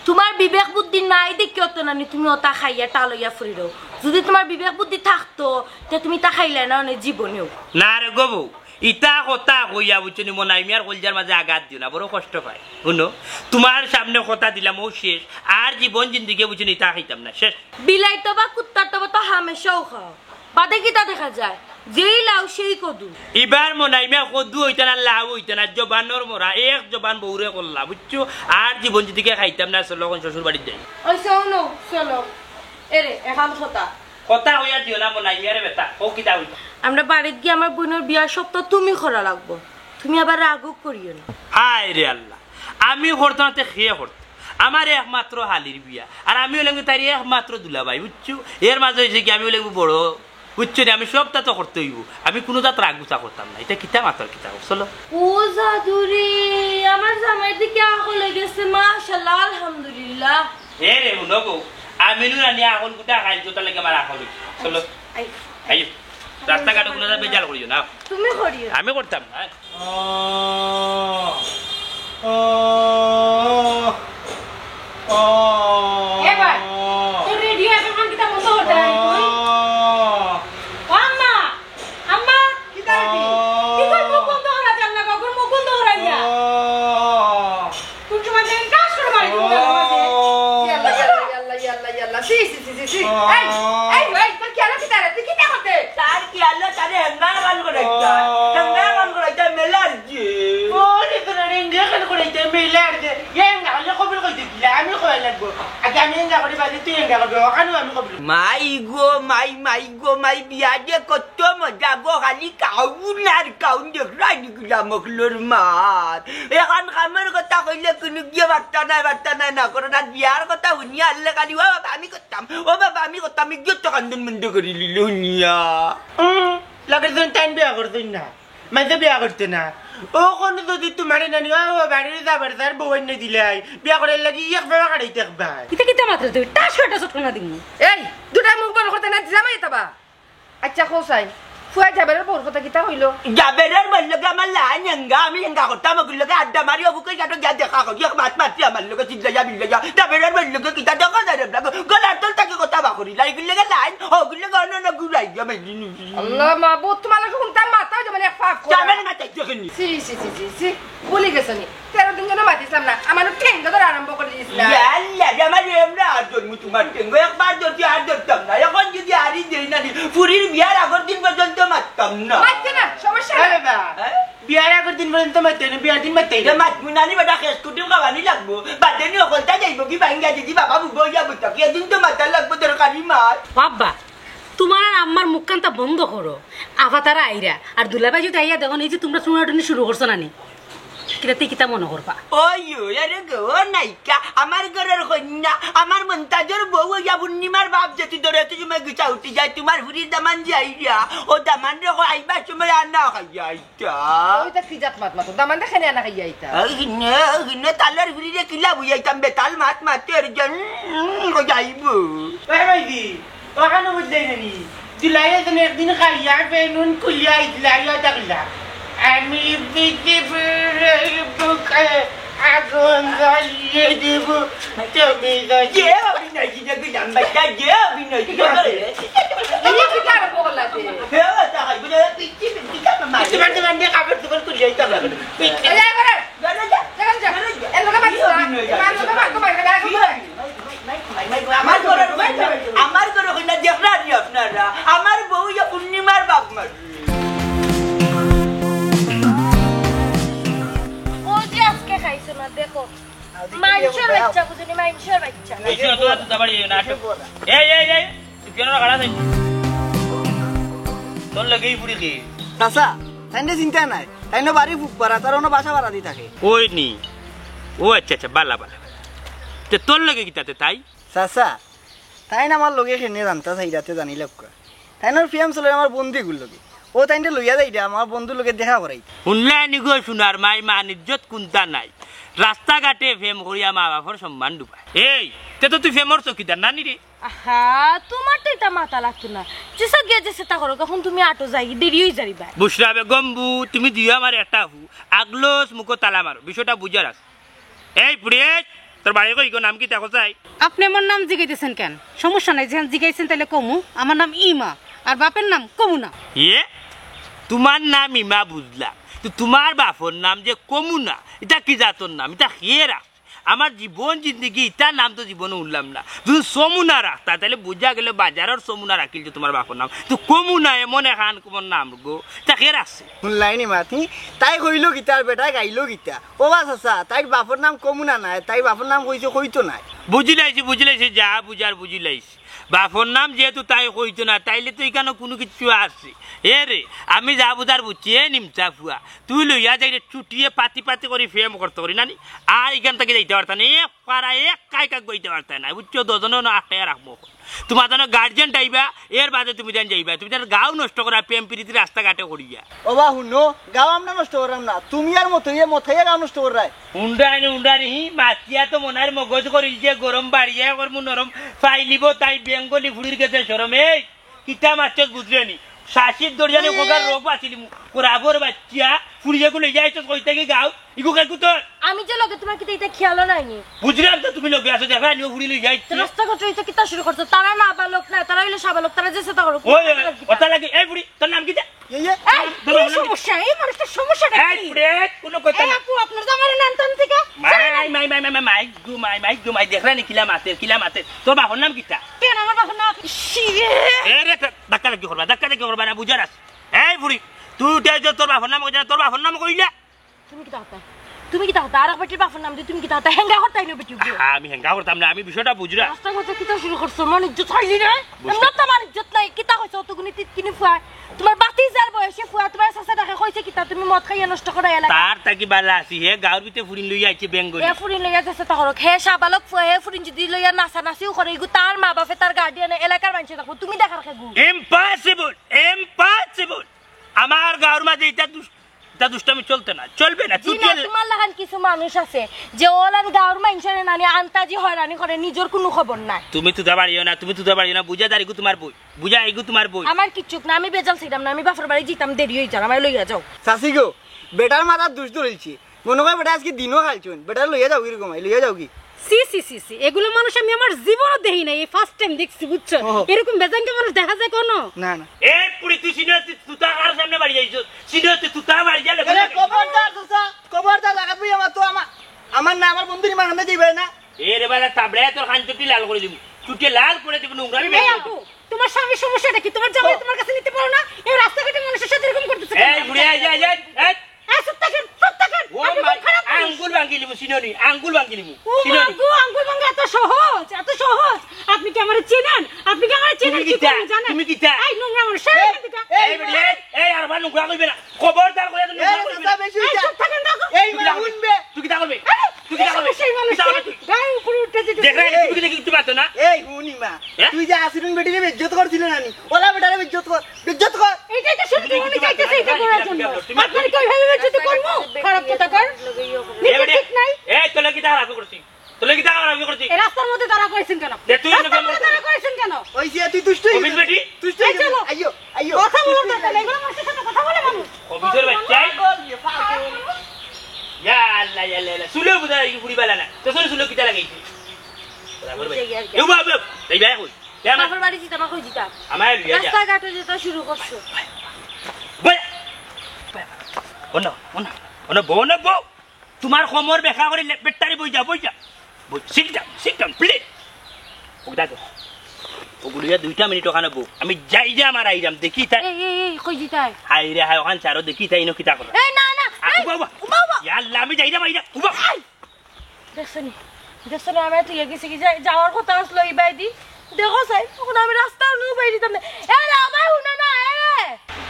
তোমার বিবেক বুদ্ধি নাই দেখিও তো নানি তুমি ওটা খাইয়া টাল অইয়া ফুরি রও। যদি তোমার বিবেক বুদ্ধি থাকতো, তে তুমি তা খাইলে না অনে জীবনেও। না রে গো বউ, ইতা কথা কইয়া বুঝছো নি, মনাই মিয়ার কলজার মাঝে আঘাত দিও না, বড় কষ্ট পায়। হুনো, তুমার সামনে কথা দিলাম, অউ শেষ। আর জীবন জিন্দিগি বুঝছো নি, ইতা খাইতাম না, শেষ। বিলাইতো বা কুত্তার তবে তো হামেশাও খাও, বাদে কিতা দেখা যায়? যেই লাউ সেই কদু। ইবার মনাই মিয়া কদু অইতা না, লাউ অইতা না, জবানর মরা, এক জবান বউরে করলা, বুঝছো? আর জীবন জিন্দিগি খাইতাম না, চলো অখন শ্বশুর বাড়িত যাই। অইছে, হুনো, চলো। এরে, অখন কথা। কথা কইয়া দিও না মনাই মিয়ারে বেটা, অউ কিতা অইতা? আমরা বাড়িত গিয়া আমার বইনর বিয়ার সবতা তুমি করা লাগবো, তুমি আবার রাগও করিও না। হায় রে আল্লাহ, আমি করতাম না তে কে করতো? আমার একমাত্র হালির বিয়া, আর আমি অইলাম গি তাইর একমাত্র দুলাভাই, বুঝছো? এর মাঝে অইছে কি আমি অইলাম গি বড়, বুঝছো নি? আমি সবতা তো করতে অইবো, আমি কুনু জাত রাগ গুছা করতাম না। ইতা কিতা মাতর কিতা, চলো। ও জাদুরে, আমার জামাইর দেখি আহল অইগেছে, মাশাআল্লাহ, আলহামদুলিল্লাহ। এ রে, হুনো গো, আমি নু রানি আহল গুটা খাইল, জোতা লাগে আমার আহল অইছে। চলো। আই। আইও। রাস্তাঘাটে কুনু জাত বেজাল করিও না। তুমি করিও। আমি করতাম না। এ ভাই, তোর রেডিও এতক্ষণ কিতা বন্ধ করতে পারি তুই? ও আম্মা, আম্মা, কিতা হইছে? কি তোর মুখ বন্ধ করা যায় না, বাবুর মুখ বন্ধ করা যায়? কোন সময় দেখেন কাজ করে বাড়ি ঢুকে গেল মাঝে। ইয়াল্লা, ইয়াল্লা, ইয়াল্লা, ইয়াল্লা, ইয়াল্লা। ছি, ছি, ছি, ছি, ছি। এই, এই, এই, তোর কি আলো কিতা রে? তুই কিতা করতে? তার কি আলো, তারে হেঙ্গা গান করাইতা। হেঙ্গা গান করাইতা, মেলার যে। ওরে, তোর হেঙ্গা গান করাইতা, মেলার যে। এ হেঙ্গা গান কবির কইতে দিলা, আমি কই লাগবো। আগে আমি হেঙ্গা করি, বাদে তুই হেঙ্গা করবি। ওখানেও আমি কবির। মাই গো, মাই, মাই গো, মাই বিয়া যে কত মজা গো, খালি কাউন আর কাউন দেখরায় নি গুলাম অকলর মাত। অখন কামর কথা কইলে কুনু গিয়া বার্তা নাই, বার্তা নাই না করো না। বিয়ার কথা হুনিয়া আনলে খালি, "ও বাবা, আমি করতাম, ও বাবা, আমি করতাম", ইজ্জত তো কান্দন বন্ধ করি লিল হুনিয়া। উম, লাগে যেন তাইন বিয়া করছইন না, মাইনষে বিয়া করতে না। অখন যদি তুমারে নানি, ও বাড়ির যাবার যার বউ আইনা দিলাই, বিয়া করার লাগি এক বেলা কাটাই দেখবায়। ইতা কিতা মাতরে তুই? টাস করে একটা চটকনা দিমু। এই, দুটাই মুখ বন্ধ করতে না, জামাই তাবা। আচ্ছা, কও চাই, ফুয়ায় জাবেরর বউর কথা কিতা কইলো? জাবেরর বউর লগে আমার লাইন এঙ্গা, আমি এঙ্গা করতাম, অগুর লগে আড্ডা মারি, অগুর লগে গিয়া দেখা করি, এক মাত মাতি আমার লগে চিল্লাইয়া বিল্লাইয়া, জাবেরর বউর লগে কিতা দেখা যায় রে, গলার তল থাকি কথা বাকরি, লাইগুর লগে লাইন, অগুর লগে অন্য অন্য ঘুরাই গিয়া মেলি নিছি। আল্লাহ মাবুদ, তুমার লগে কুনটা মাথা অইছে মানে এক ফাঁক করে? জামাইর মাথায় দেখেনি। ছি, ছি, ছি, ছি, ছি। ভুলি গেছো নি? তেরো দিন যেন মাতিছিলাম না, আমার ঠেঙ্গা ধরে আরম্ভ করে দিয়েছিলাম। ইয়া আল্লাহ, রে আমার এমরা আর জন্ম তুমার ঠেঙ্গা, একবার যদি আর ধরতাম না, অখন যদি আরই দেই না নি, ফুরির বিয়ার আগর দিন পর্যন্ত মাততাম না। মাততে না, সমস্যা নাই। আরে বা, হ্যাঁ? বিয়ার আগর দিন পর্যন্ত মাততে না, বিয়ার দিন মাততে না। মাতমু না নি বেটা, খেস কুটুম খাওয়ানি লাগবো। বাদে নি অকলতা যাইবো কি ভাঙ্গা যদি বাবা বুবো ইয়া বুঝতা কি, এদিন তো মাতা লাগবো দরকারি মাত। বাবা, তুমার আর আম্মার মুখখানতা বন্ধ করো। আফা তারা আইরা, আর দুলাভাই যদি আইয়া দেখইন, এই যে তুমরা টুনাটুনি শুরু করছো না নি, কিতা তে কিতা মনো করবা? ওই, ওই, আরে গো, ও নায়িকা, আমার ঘরর কইন্যা, আমার মন্তাজর বউ অইয়া পূর্ণিমার বাপ যেতি ধরে এত সময় গুছা উঠি যায়, তুমার ফুরির দামান যে আইরা, ও দামানরে কও আইবার সময় আর না খাইয়া আইতা। ওই তা কি জাত মাত মাতো, দামানরে কেনে আর না খাইয়া আইতা? ওই হিনে, ওই হিনে তালর ফুরিরে কিলা বুঝাইতাম, বেতাল মাত মাতে এর জন, উম, ও যাইবো। ওই ভাইজি, অখানো বুঝলাই না নি? জুলাইয়ে যেন একদিন খাইয়া পেনুন খুলিয়া আইছিলা, আইয়া থাকলা। আমি পৃথিবীর বুকে আগুন জ্বালিয়ে দিব, তুমি যদি যে অভিনয় দিতে গেলাম, বাচ্চা, যে অভিনয় দিতে গেলাম। ইনি কি তার বগলাতে? হে, তা হয়, বুঝে, পিচ্ছি, পিচ্ছি, কাম মারি। তোমার, তোমার দিয়ে কাপড় চোপড় খুলিয়া আইতে হবে। এই, এই, এই, এই। বেরো যা। যা, যা। এর লগে মাতিস না। এর লগে মাত, মাত, মাত, মাত। আমার ঘরর, আমার ঘরর কইন্যা দেখরা নি আপনারা? আমার বউ ইয়া পূর্ণিমার বাপ মার। ও যে আজকে খাইছো না, দেখো। মাইনষর বাইচ্চা, বুঝনি, মাইনষর বাইচ্চা। এই শোনো, তোরা তো যাবার ইয়ে না, আসো। এই, এই, এই, তুই কেন খাড়া থাকবি? তোর লাগেই বুড়ি কি? চাচা, তাইন চিন্তা নাই। তাইন বাড়ি ফুক পারা, তার অন্য বাসা ভাড়া দি থাকে। ওই নি। ও আচ্ছা, আচ্ছা, বালা, বালা। তে তোর লগে কিতাতে তাই? চাচা, তাইন আমার লগে কেনে জানতা চাইরাতে জানি লক্কা। তাইনর প্রেম চলের আমার বন্ধুগুর লগে। ও তাইনরে লইয়া যাইরা, আমার বন্ধুর লগে দেখা করাই। হুনলায় নি গো, সোনার মাই, মান ইজ্জত কুন্তা নাই। রাস্তাঘাটে প্রেম করিয়া মা বাপর সম্মান ডুবায়। এই, তে তো তুই প্রেমর চকিদার নানি রে। আহা, তুমার তো ইতা মাতা লাগতো না। যেসা গিয়া যেসা তা করো, অখন তুমি আটো যাই, দেরি অই যারিবা। বুশরা বেগম বু, তুমি দিও আমার একটা ফু, আগলস মুখো তালা মারো, বিষয়টা বুঝার আছে। এই পুড়িয়ে, তোর বাড়ি কই গো, নাম কিতা কও চাই? আপনে আমার নাম জিগাইতেছেন কেন? সমস্যা নাই, যেখান জিগাইছেন তাইলে কমু। আমার নাম ইমা, আর বাপের নাম কমু না। ইয়ে? তুমার নাম ইমা বুঝলাম, তো তুমার বাপর নাম যে কমু না, ইটা কি জাতর নাম? ইটা কে রাখছে? আমার জীবন জিন্দেগি ইটার নাম তো জীবনে হুনলাম না। তুমি সমুনা রাখতা, তাইলে বুঝা গেল বাজারর সমুনা রাখিল যে তুমার বাপর নাম। তো কমু না এমন এখান কুমন নাম গো, ইটা কে রাখছে? হুনলায়নি মাতি, তাই কইলো কিতা আর বেটায় গাইলো কিতা? ও বা চাচা, তাইর বাপর নাম কমু না নায়, তাইর বাপর নাম কইছে কইতো নায়। বুঝিলাইছি, বুঝিলাইছি, যা বুঝার বুঝিলাইছি। বাপর নাম যেহেতু তাই কইতো না, তাইলে তো ইখানো কুনু কিচ্ছু আছে। এ রে, আমি যা বুঝার বুঝছি, এ নিমতা ফুয়া, তুই লইয়া যাইরে চুটিয়ে পাতি পাতি করি প্রেম করতে করি নানি, আর ইখান থাকি যাইতে পারতা না, এক পারা এক কাই কাক বইতে পারতা না, বুঝছো? দুইজনে না আটকাইয়া রাখমু। তুমার যেন গার্জিয়ান আইবা, এর বাদে তুমি যেন যাইবা, তুমি যেন গাঁও নষ্ট করা, প্রেম প্রীতি রাস্তাঘাটে করিয়া। ও বা হুনো, গাঁও আমরা নষ্ট করাম না, তুমি আর মতইয়ে মদ খাইয়া গাঁও নষ্ট কররায়। উন্ডানি, উন্ডানি, হি, মাতিয়া তো মনার মগজ করিল যে গরম বাড়িয়া করমু নরম, ফাইলিব তাই বেঙ্গলি ফুড়ির গেছে শরম। এই, কিতা মারছস বুঝলে নি? শাসির দরিয়ানি এই, কোকার এই। রোগ বাঁচিলি মু, কোরাবর বাচ্চা, ফুড়িয়ে গুলো যাইছস কইতে কি গাও, ইগু কাকু তোর? আমি যে লগে তুমার কিতা ইটা খেয়ালও নাইনি। বুঝলাম তো তুমি লগে আছো, দেখা নিও ফুড়ি লই যাইছি। রাস্তাঘাটে ইটা কিতা শুরু করছো? তারা নাবালক না, তারা অইলে সাবালক, তারা যে সেটা করুক। ওই, ওই, ওটা লাগে, এই ফুড়ি, তোর নাম কিতা? এই, এই, এই, তোর এই নাম কি? সমস্যা, এই মানুষটার সমস্যাটা এই কি? ফুড়ি, কোনো কথা এই না। আপু, আপনার জামাইরে নেন তো আমি থেকে। মাই, মাই, মাই, মাই, মাই, মাই, গো মাই, মাই, গো মাই, দেখরা নি কিলা মাতের, কিলা মাতের। তোর বাপর নাম কিতা? কেন আমার বাপর নাম? শিয়ে। এ রে, ধাক্কা ধাক্কি করবা, ধাক্কা ধাক্কি করবা না, বুঝার আছে। এই ফুড়ি, তুই উঠে আইছস, তোর বাপর নাম কইছ না, তোর বাপর নাম কইলে? তুমি কিতা কথা? তুমি কিতা কথা? আর এক বেটির বাপর নাম দিয়ে তুমি কিতা কথা? হেঙ্গা করতায় না বেটি গো। হ্যাঁ, আমি হেঙ্গা করতাম না, আমি বিষয়টা বুঝরা। রাস্তার মধ্যে কিতা শুরু করছো? মন ইজ্জত খাইলি রে? বুঝতে এমন তো আমার ইজ্জত নাই। কিতা কইছো অতগুনি তিতকিনি ফুয়া? তুমার বাতিজার বয়সে ফুয়া, তুমার চাচা ডাকে কইছে কিতা? তুমি মদ খাইয়া নষ্ট করা এলাকা। তার থাকি বালা আছি, হে গাঁওর ভিতরে ফুরিন লইয়া আইছে বেঙ্গলি। হে ফুরিন লইয়া যাচ্ছে তা করুক। হে সাবালক ফুয়া, হে ফুরিন যদি লইয়া নাচানাচিও করে, ইগু তার মা বাপে, তার গার্ডিয়ানে, এলাকার মানুষে দেখবো। তুমি দেখার খেগু। Impossible, impossible. আমার গাঁওর মাঝে ইটা দুষ-, ইটা দুষ্টামি চলতে না, চলবে না। জি না, তুমার লাখান কিছু মানুষ আছে যে অলান গাঁওর মাইনষরে নানি আন্তাজি হয়রানি করে, নিজর কুনু খবর নাই। তুমি তুতা বাড়িও না, তুমি তুতা বাড়িও না, বুঝা দাঁড়িগু তুমার বই, বুঝা আইগু তুমার বই। আমার কিচ্ছুক না, আমি বেজাল ছিলাম না, আমি বাপর বাড়ি যিতাম, দেরি অই যার, আমার লইয়া যাও। চাচি গো, বেটার মাথাত দুষ ধরিলছে, মনে কয় বেটা আজকে দিনও খাইলছইন, বেটারে লইয়া যাও কিরকম, লইয়া যাও কি? সি, সি, সি, সি, এগুলো মানুষ আমি আমার জীবনও দেখি নাই, এই ফার্স্ট টাইম দেখছি, বুঝছো? ওহো। এরকম বেজাঙ্গা মানুষ দেখা যায় কোনো? না, না। এ পুড়ি, তুই চিনো, তুই তুতা কার সামনে বাড়ি যাইছস? চিনো, তুই তুতা বাড়ি যা, আরে, খবরদার, চাচা, খবরদার, লাগাত বই আমার তো আমার, আমার না, আমার বন্ধুর ইমান হামনে দিবে না। এ রে বালা, তাবড়ায় তোর খান চুটি লাল করে দিমু, চুটি লাল করে দিমু, নোংরামি এই বের করে আপু, দিমু। তোমার স্বামীর সমস্যাটা কি? তোমার জামাই তোমার কাছে নিতে পারো না? এই রাস্তাঘাটে মানুষের সাথে এরকম করতেছে কেন? এই বুড়ি, এই, এই, এই, এই। এই, চুপ থাকেন, চুপ থাকেন। ও আপনি মাই, খুব খারাপ মানুষ। আঙ্গুল ভাঙি লিমু, চিনো নি? আঙ্গুল ভাঙি লিমু। ও চিনো নি? মাগো, আঙ্গুল ভাঙা এত সহজ, এত সহজ। আপনি কি আমারে চিনেন? আপনি কি আমারে চিনেন? তুমি কি কিতা? করবেন জানেন? তুমি কিতা? এই নোংরা মানুষ, সরে এই, এখান থেকে। এই বেটি, এই, এই, আর বার নোংরা কইবে না। খবরদার কইয়া তো এই, নোংরা কইবে চাচা, না। বেশি এই, হইছে। চুপ থাকেন, রাখো। এই, তুই কিতা করবে? এই, তুই কিতা করবে? আরে, তুই কিতা করবে? সেই মানুষ কিতা করবে তুই? গায়ে উপরে উঠতে যেতে দেখ রে, এই। তুমি কিতা কিতা মাতো না? এই, হুন ইমা, হ্যাঁ? তুই যে আসিরুন বেটিরে বেইজ্জত করছিলে নানি? ওলা বেটারে বেইজ্জত কর, বেইজ্জত কর। এইটাই তো শুধু উনি চাইতেছে এটা করার জন্য। আপনার কি ওইভাবে বেইজ্জত করবো? খারাপ কথা কর। এ নিজের বেটি, ঠিক নাই। এ, তোলে কিতা খারাপ করছি? তোলে কিতা খারাপ করছি? এই রাস্তার মধ্যে দাঁড়া করেছেন কেন? দে, তুই রাস্তার মধ্যে দাঁড়া করেছেন কেন? ওই যে তুই দুষ্ট হয়ে অফিস গেলি। বেটি? দুষ্ট হয়ে এই গেলি। চলো। আইয়ো, আইয়ো। কথা বলো তো, এগুলো মানুষের সাথে কথা বলে মানুষ। অফিসের বাচ্চা। ইয়া আল্লাহ, ইয়া আল্লাহ, ইয়া আল্লাহ। চুলো বুঝা যায় কি ফুড়ি বালা না? তো চুলো, চুলো কিতা লাগাইছে? বরাবর ভাই। এই বাবা, এই ভাই কই? এ আমার বাপর বাড়ি যিতাম, কই যিতাম? আমার লইয়া যা। রাস্তাঘাটে যেতা শুরু করছো। বই। অনো, অনো, অনো বউ, অনো বউ। তুমার কোমর বেকা করি লে-, বেটারি বই যা, বই যা। বই, sit down, sit down, please। ওগুলা তো। ওগুলো ইয়া দুইটা মিনিট ওখানে বউ। আমি যাইরাম আর আইরাম, দেখি তাই। এই, এই, এই, কই যিতায়? হায় রে হায়, ওখান চারো দেখি তাই, ইনো কিতা করে। এই, না, না, আ, এই, উবা, উবা। উবা, উবা। ইয়া আল্লাহ, আমি যাইরাম, আইরাম, উবা। এই। দেখছো নি? দেখছো নি? আমি ঠিক গেছি কি? যা-, যাওয়ার কথা আসলো এই বাইদি। দেখো চাই, তখন আমি রাস্তা হলেও বাইরে দিতাম না। এ রে, আমার হুনো না, এ রে।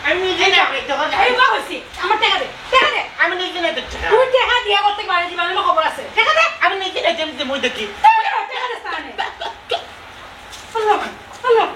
আমি নিজে না, এই দেখো না। এই বাবা হইছি, আমার টাকা দে, টাকা দে। আমি নিজে না দেখছি। তুই টাকা দিয়া করতে পারে, জীবনে খবর আছে। টাকা দে। আমি নিজে না, আমি মই দেখি। টাকা দে, টাকা দে, টাকা দে। আল্লাহ, আল্লাহ।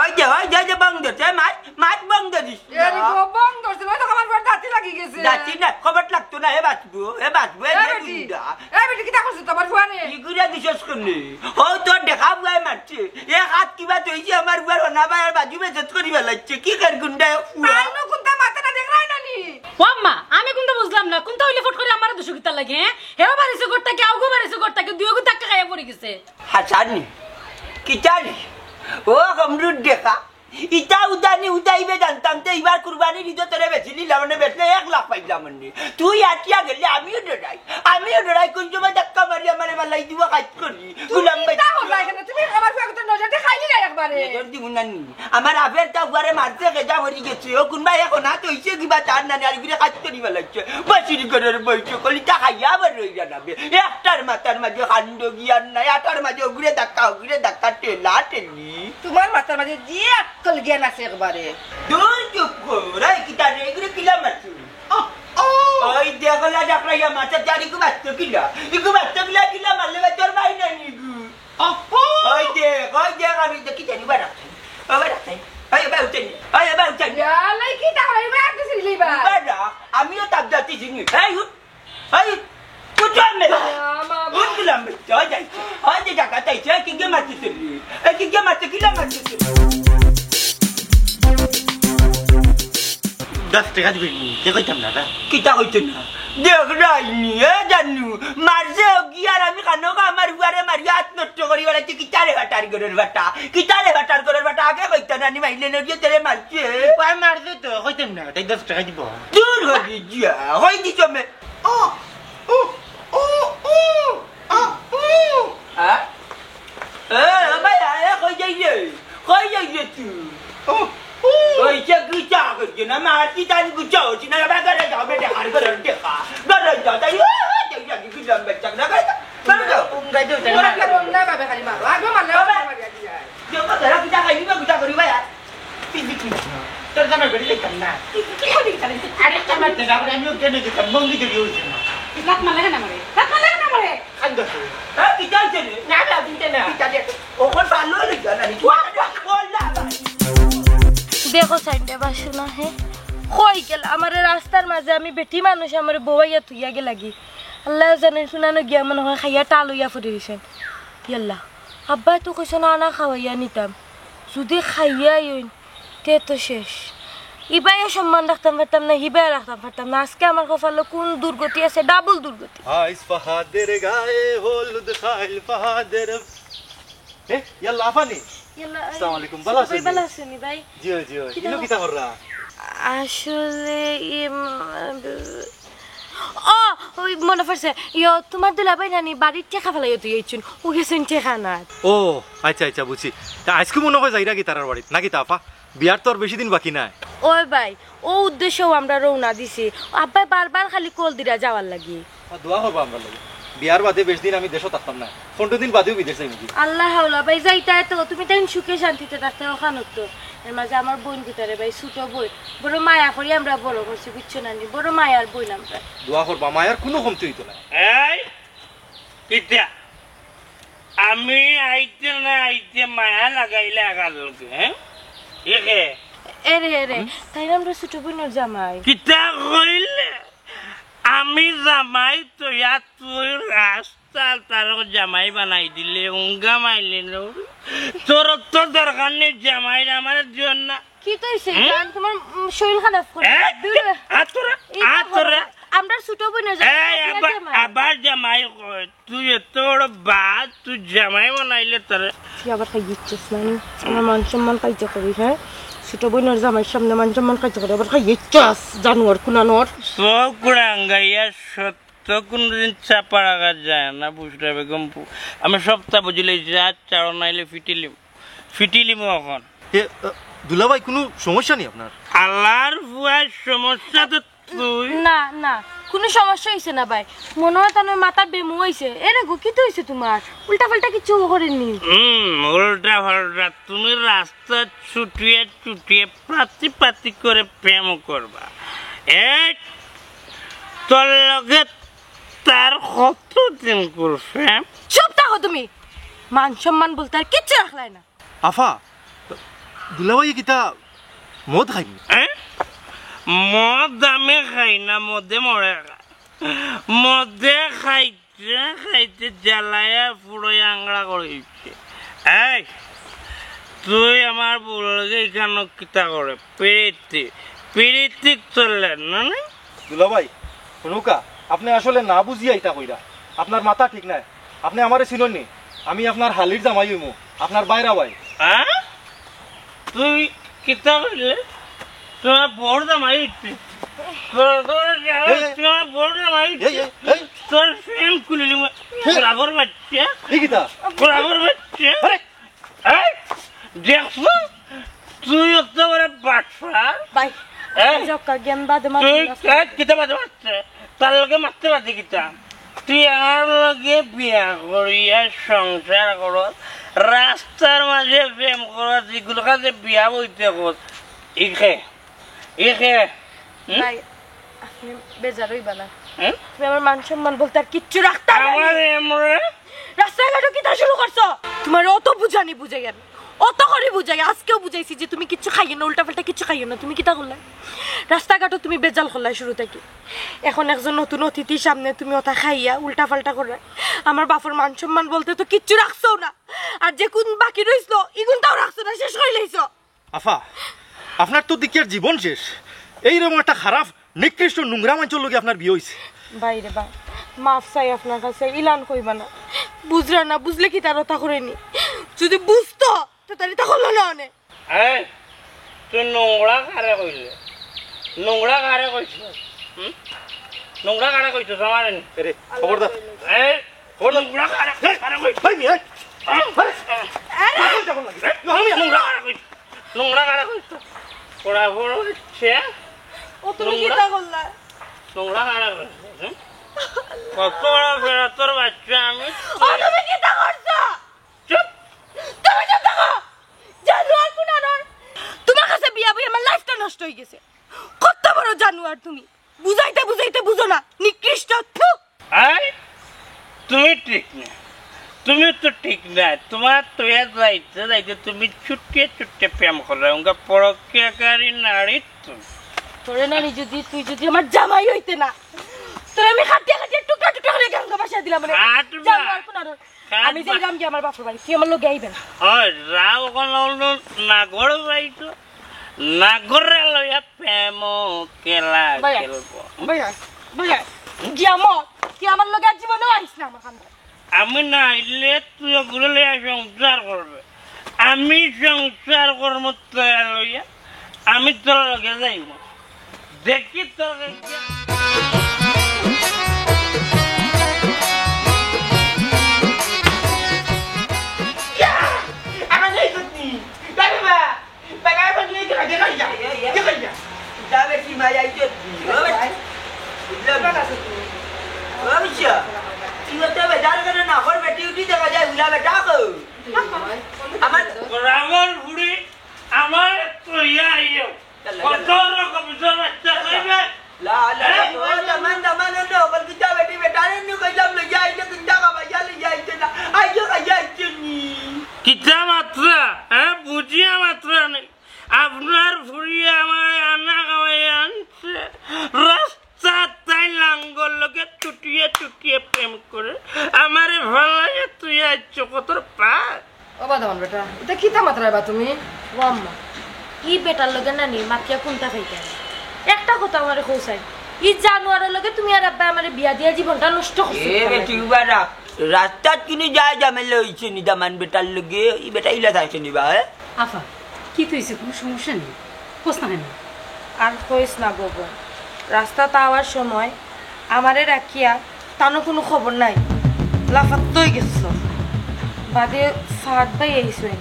ওই যে, ওই যে, ওই যে বং ধরছে, মার, মার বং ধরিস। এ রে গো, বং ধরছে, ওই তো আমার ঘর দাঁতি লাগি গেছে। দাঁতি না, খবর লাগতো না, হে বাঁচবো, হে বাঁচবো, এ এ রে বেটি, গুন্ডা। এ বেটি, কিতা করছে তোমার ফুয়ারে? কি করে বিশ্বাস করলি? ও তোর দেখা বুয়াই এই যে আমার বুয়ার হনা ভাই আর বাজু বেজত করি বেলাচ্ছে, কি কার গুন্ডা এক ফুয়া। তাই না, কুনটা মাথা না দেখরায় না নি? ও আম্মা, আমি কুনটা বুঝলাম না, কুনটা অইলে ফট করি আমারে দুষো কিতার লাগি, হ্যাঁ? হেও বাড়িছে ঘর থাকি, আউগু বাড়িছে ঘর থাকি, দুইওগু ধাক্কা খাইয়া পড়ি গেছে। হাসানি, কিতারি, ও কমরুদ দেখা, ইতা উদানি উদাইবে জানতাম, তে ইবার কুরবানির ইদো তোরে বেচিলিলাম, মানে বেচলে এক লাখ পাইলাম মানে। তুই আটিয়া গেলে আমিও ডরাই, আমিও ডরাই, কোন সময় ধাক্কা মারি আমারে বালাই দিবা কাজ করি। তুমি গুলাম ভাই। ইতা করবা কেনে? তুমি আমার ফুয়াগুরে নজর দিয়া খাইলিলায় একবারে। নজর দিমু না নি। আমার আফের তা ফুয়ারে মারছে, গেজা মরি গেছে। ও কুনবা এখন হাত অইছে কিবা তার নানি আর ঘুরে কাজ করি বেলাচ্ছে। বাসির ঘরের বইছে, কলিতা খাইয়া আবার রই জানাবে। একটার মাথার মাঝে কাণ্ড জ্ঞান নাই, আটার মাঝে ওগুরে ধাক্কা, ওগুরে ধাক্কা, ঠেলা ঠেলি। তোমার মাথার মাঝে যে আক্কল জ্ঞান আছে একবারে। দূর চুপ কর, এই কিতা রে, এগুরে কিলা মারছো? ও, ও। ওই দেখো না, ডাকরা ইয়া মাথা চারি কু মারতো কিলা? ইকু মারতো কিলা, কিলা মারলে বা তোর ভাই না নিগু। ও, ও। ওই দেখ, ওই দেখ, আমি দেখি জানি বা ডাকতে। ও বা ডাকতে। ওই বা উঠে নি, ওই বা উঠে নি। ইয়ালাই কিতা অইবা, একটু সিরিলি বা। বা ডাক, আমিও তাপ দাতি জিনি। এই উঠ। এই, কুটু আমে। ইয়া, মা, উঠলাম, ওই যাইছে, ওই যে জাগা তাইছে, এই কিগে মারতে চলি, এই কিগে মারতে, কিলা মারতে চলি। দশ টেকা দিবি নি? তে কইতাম না, না। কিতা কইতে না? দেখরায়নি, এ জানু, মারছে ওগি আর আমি কানোকা আমার ফুয়ারে মারি আত নষ্ট করি বেলাইছি, কিতারে ফাটার ঘরের ফাটা, কিতারে ফাটার ঘরের ফাটা, আগে কইতা না, নি মাইলে নড়িয়ে তেরে মারছে। ওই মারছে তো, কইতাম না, তাই দশ টেকা দিব। দূর হবি গিয়া, হই দিছ মে। ও, ও, ও, ও, আ, ও। হ্যাঁ? এ, এ ভাই, আরে কই যাই রে? কই যাই রে তুই? ও, ও। ওই যে গুচা করছে না, মারছি তার গুচা হচ্ছে না, এবার ঘরে যাও, বেটা, আর ঘরে দেখা। ঘরে যাও, তাই, ও, ও, যাই, যাই, কি লম্বা চাক না, ঘরে যাও, ঘরে যাও। উম, গাইতে হচ্ছে না। ওরা কি আর অন্যায় ভাবে খালি মারো? আগে মারলে ওরা মারিয়া দিয়ে যায়। দেখো, তারা গুচা খাইনি বা গুচা করি ভাই, আর। তুই দিবি না। তোর জামাই বেরিয়ে যেতাম না। তুই কি করে দিবি তাহলে? আরে, আমার তো যাবো, আমিও কেন যেতাম? মঙ্গি দেবী হয়েছে না। লাত মারলে কেন আমারে? লাত মারলে কেন আমারে? কান ধরছে। হ্যাঁ, কি চাইছে রে? না, না, দিতে না। কি চাইছে? ওখন ভালো হয়ে গেল না, নাকি? ওয়াহ, ওয়াহ। বল না, ভাই। দেখো, সাইডে বাসু না, হে? কই গেল? আমারে রাস্তার মাঝে আমি বেটি মানুষ, আমারে বওয়াইয়া থুইয়া গেলাগি। আল্লাহ জানে, শুনানো গিয়া মনে হয় খাইয়া টাল হইয়া ফুটে দিছেন। ইয়াল্লা, আব্বায় তো কইছে না, না খাওয়াইয়া নিতাম। যদি খাইয়াই হইন, তে তো শেষ। ইবাইও সম্মান রাখতাম পারতাম না, হিবাইও রাখতাম পারতাম না। আজকে আমার কপালো কোন দুর্গতি আছে, ডাবল দুর্গতি। আইস ফাহাদের গায়ে হলুদ খাইল ফাহাদের। এ, ইয়াল্লা, আফানি। ইয়াল্লা, আসসালামু আলাইকুম, ভালা আছইন নি? ভালা আছইন নি ভাই? জি, জি, জি। কিতা ইনো কিতা কররা? আসলে, ইম, ও, ওই মনে পড়ছে, ইয়ো, তোমার দুলাভাই নানি বাড়ির টেকা ফালাইয়া তুই আইছুন, ও গেছেন টেকা না। ও, আচ্ছা, আচ্ছা, বুঝছি। তা আজকে মনে হয় যাইরা কি তারার বাড়িত, নাকি তা আফা? বিয়ার তো আর বেশি দিন বাকি নাই। ওই ভাই, ও উদ্দেশ্যেও আমরা রওনা দিছি। আব্বায় বারবার খালি কল দিরা যাওয়ার লাগি। আর দোয়া করবা আমরার লাগি। বিয়ার বাদে বেশ দিন আমি দেশো থাকতাম না, পনেরো দিন বাদেও বিদেশ যাইমু গি। আল্লাহ হাওলা ভাই, যাইতায় তো, তুমি তাইন সুখে শান্তিতে থাকতে ওখানো তো। এর মাঝে আমার বোন গুতারে ভাই, ছোট বোন, বড় মায়া করি আমরা বড় করছি, বুঝছো না নি? বড় মায়ার বোন আমরা। দোয়া করবা, মায়ার কোনো কমতি হইতো না। এই, কিতা? আমি আইতে না আইতে মায়া লাগাইলে আগার লগে, হ্যাঁ? এ কে? এরে, এরে, তাইন আমরার ছোট বোনর জামাই। কিতা কইলে? আমি জামাই তো ইয়া তুই রাস্তা তার জামাই বানাই দিলে, উঙ্গা মাইলে নো। তোর তো দরকার নেই জামাইর, আমার জন্য। কি তো হইছে? হুম? জান, তোমার, উম, শরীর খারাপ করে। এ? দূর। আতরে, এই আতরে। দেখো, আমরার ছোট বোনর জামাই, এই, আবার, জামাই। আবার জামাই কয়, তুই এত বড় বাদ, তুই জামাই বানাইলে তোরে। তুই আবার খাই দিচ্ছিস না, আমি আমার মান সম্মান কাইতে করি, হ্যাঁ? ছোট বোনর জামাইর সামনে মান সম্মান কাইতে করি, আবার খাই দিচ্ছিস, জানোয়ার কুনানোর। চোখ রাঙ্গাইয়া সত্য কোনোদিন চাপা রাখা যায় না, বুঝলে বেগম পু-, আমি সবটা বুঝিলে যা চাও নাইলে ফিটিলিম, ফিটিলিম এখন। এ, আ, দুলাভাই, কোনো সমস্যা নেই আপনার? আল্লাহর ফুয়ার সমস্যা তো তুই। না, না, কোনো সমস্যা হইছে না ভাই। মনে হয় তার মাথা বেমু হইছে। এরে গো, কিতা হইছে তোমার? উল্টা পাল্টা কিছু করেননি? হুম, উল্টা পাল্টা। তুমি রাস্তা ছুটিয়ে ছুটিয়ে পাতি পাতি করে প্রেম করবা। এই তোর লগে তার কতদিন করছে? চুপ থাকো তুমি। মান সম্মান বলতে আর কিচ্ছু রাখলাই না। আফা, দুলাভাই কিতা মদ খাইনি? এ? মদ আমি খাই না, মদে মরে খায়। মদে খাইতে খাইতে জ্বালাইয়া পুড়ে আংড়া করে দিচ্ছে। এই, তুই আমার বউর লগে ইখানো কিতা করে? পিরিতি, পিরিতি চলে না নি? দুলাভাই, হুনুক্কা, আপনে আসলে না বুঝিয়া ইতা কইরা। আপনার মাথা ঠিক নাই। আপনে আমারে চিনইন নি? আমি আপনার হালির জামাই অইমু, আপনার বাইরা ভাই। হ্যাঁ? তুই কিতা কইলে? তুই আমার বউর জামাই অইতে? তোর, তোর, এই, এই। তুই আমার বউর জামাই অইতে? এই, এই, এই। তোর ফ্যান খুলি দিমু। এই। গোলাপর বাচ্চা। এই কিতা? গোলাপর বাচ্চা। আরে! এই, দেখছো? তুই এত বড় বাটপার। ভাই, এই, জক্কা জ্ঞান বাদে মারবো তুই না। কে কিতা বাদে মারছে? তার লগে মারতে বাদে কিতা? তুই আমার লগে বিয়া করিয়া সংসার করস, রাস্তার মাঝে প্রেম করস, ইগুর কাছে বিয়া বইতে কস। ইখে, ইখে, হুম? ভাই, আপনে বেজার অইবা না। হুম? তুমি আমার মান সম্মান বলতে আর কিচ্ছু রাখতা না। আমার এমরে রাস্তাঘাটো কিতা শুরু করছো? তুমারে অত বুঝানি বুঝাই আমি, অত করি বুঝাই, আজকেও বুঝাইছি যে তুমি কিচ্ছু খাইও না, উল্টাপাল্টা কিচ্ছু খাইও না। তুমি কিতা করলায়? রাস্তাঘাটো তুমি বেজাল করলায় শুরু থাকি। এখন একজন নতুন অতিথির সামনে তুমি অতা খাইয়া উল্টাপাল্টা করলায়। আমার বাপর মান সম্মান বলতে তো কিচ্ছু রাখছো না, আর যে কুন বাকি রইছিল ইগুনতাও রাখছো না, শেষ করি লাইছো। আফা, আপনার তো দেখিয়ার জীবন শেষ। এইরকম একটা খারাপ, নিকৃষ্ট, নোংরা মানষর লগে আপনার বিয়া অইছে। ভাইরে ভাই, মাফ চাই আপনার কাছে, ইলান কইবা না। বুঝরা না, বুঝলে কিতা অতা করইন নি? যদি বুঝতো, তে তাইলে ইতা করলা না অনে। এই, তুই নোংরা কারে কইলে? নোংরা কারে কইছস? হুম? নোংরা কারে কইছস আমারে নি? এরে, খবরদার। এই, খবরদার। নোংরা কারে, কারে কইছস? ভাই, ভাই। হ্যাঁ? আরে, আরে। পাগল টাগল নাকি? এই, নোংরা কারে কইছস? নোংরা কারে কইছস? পড়া পড় হচ্ছে। ও তুমি নোংরা। কিতা করলা? নোংরা কারে কইছস? হুম? কত বড় বেটা তোর বাচ্চা আমি। ও তুমি কিতা করছো? চুপ। তুমি চুপ থাকো। জানোয়ার কুনানোর। তুমার কাছে বিয়া বই আমার লাইফটা নষ্ট অই গেছে। কত বড় জানোয়ার তুমি। বুঝাইতে বুঝাইতে বুঝো না। নিকৃষ্ট। থু। আই, তুমি ঠিক না। তুমি তো ঠিক না। তুমার তো এ যাইতে যাইতে তুমি ছুটে ছুটে প্রেম করো। উনকা পরকীয়াকারী নারী তুমি। তোরে নারী যদি, তুই যদি আমার জামাই অইতে না, তোরে আমি কাটিয়া কাটিয়া টুকরা টুকরা করি গাঙ্গা ভাসাই দিলাম রে। কাটবা। জানোয়ার কুনানোর। কার আমি বা- যাইরাম গিয়া আমার বাপর বাড়ি, তুই আমার লগে আইবে না। ওই, রাও ওখানে হলো নাগর যাইতো। নাগরে লইয়া প্রেম খেলা ভাইয়া, খেলবো। ভাইয়া, ভাইয়া, গিয়া মর। তুই আমার লগে আর জীবনেও আইস না আমার কাছে। আমি না আইলে তুই ওগুলো লইয়া সংসার করবে। আমি সংসার করবো তোর লইয়া। আমি তোর লগে যাইব। দেখি তোর। আমার এই সত্যি। দাঁড়া মা। দাঁড়া, এখন এই দেখা, দেখা যা। দেখা যা। যাবে কি মা, এই সত্যি। ও বেটা। বুঝলাম না। ও বিশা। তুই তো বেজার করে না, ওর বেটি উঠি দেখা যায়, উলা বেটা গো। আমার আমার বুড়ি, আমার তো ইয়া ইয়ে। কত রকম জোর বাচ্চা খাইবে। লা, লা, হ্যাঁ? ও, দামান, দামান, অন্য, অকল কিতা বেটি বেটারে নু কইলাম, লইয়া আইতে, কিতা খাবা, ইয়া লইয়া আইতে না। আইও, আইয়া আইতে নি। কিতা মাতরা, হ্যাঁ? বুঝিয়া মাতরা নাই। আপনার ফুরিয়ে আমার আনা খাওয়াই আনছে। রাস্তাত তাই লাঙ্গর লগে চুটিয়ে চুটিয়ে প্রেম করে। আমারে ভালাইয়া তুই আইছ কতর পা। ও বাদামান বেটা, ইতা কিতা মাতরায় বা তুমি? ও আম্মা, ই বেটার লগে নানি মাতিয়া কুন্তা খাইতাম। একটা কথা আমারে কও চাই, ই জানোয়ারর লগে তুমি আর আব্বায় আমারে বিয়া দিয়া জীবনটা নষ্ট করছো এ কিতার বেটি লাগি? উবা রাখ। রাস্তাত কুনু যায় ঝামেলা অইছে নি দামান বেটার লগে? ই বেটা ইলা থাকছে নি বা, এ? আফা, কিতা অইছে? কুনু সমস্যা নি? কস না কেনে? আর কইস না গো বইন, রাস্তাত আওয়ার সময় আমারে রাখিয়া তানু কুনু খবর নাই, লাফাত্ত অই গেছিল। বাদে ফাহাদ ভাই আইছইন,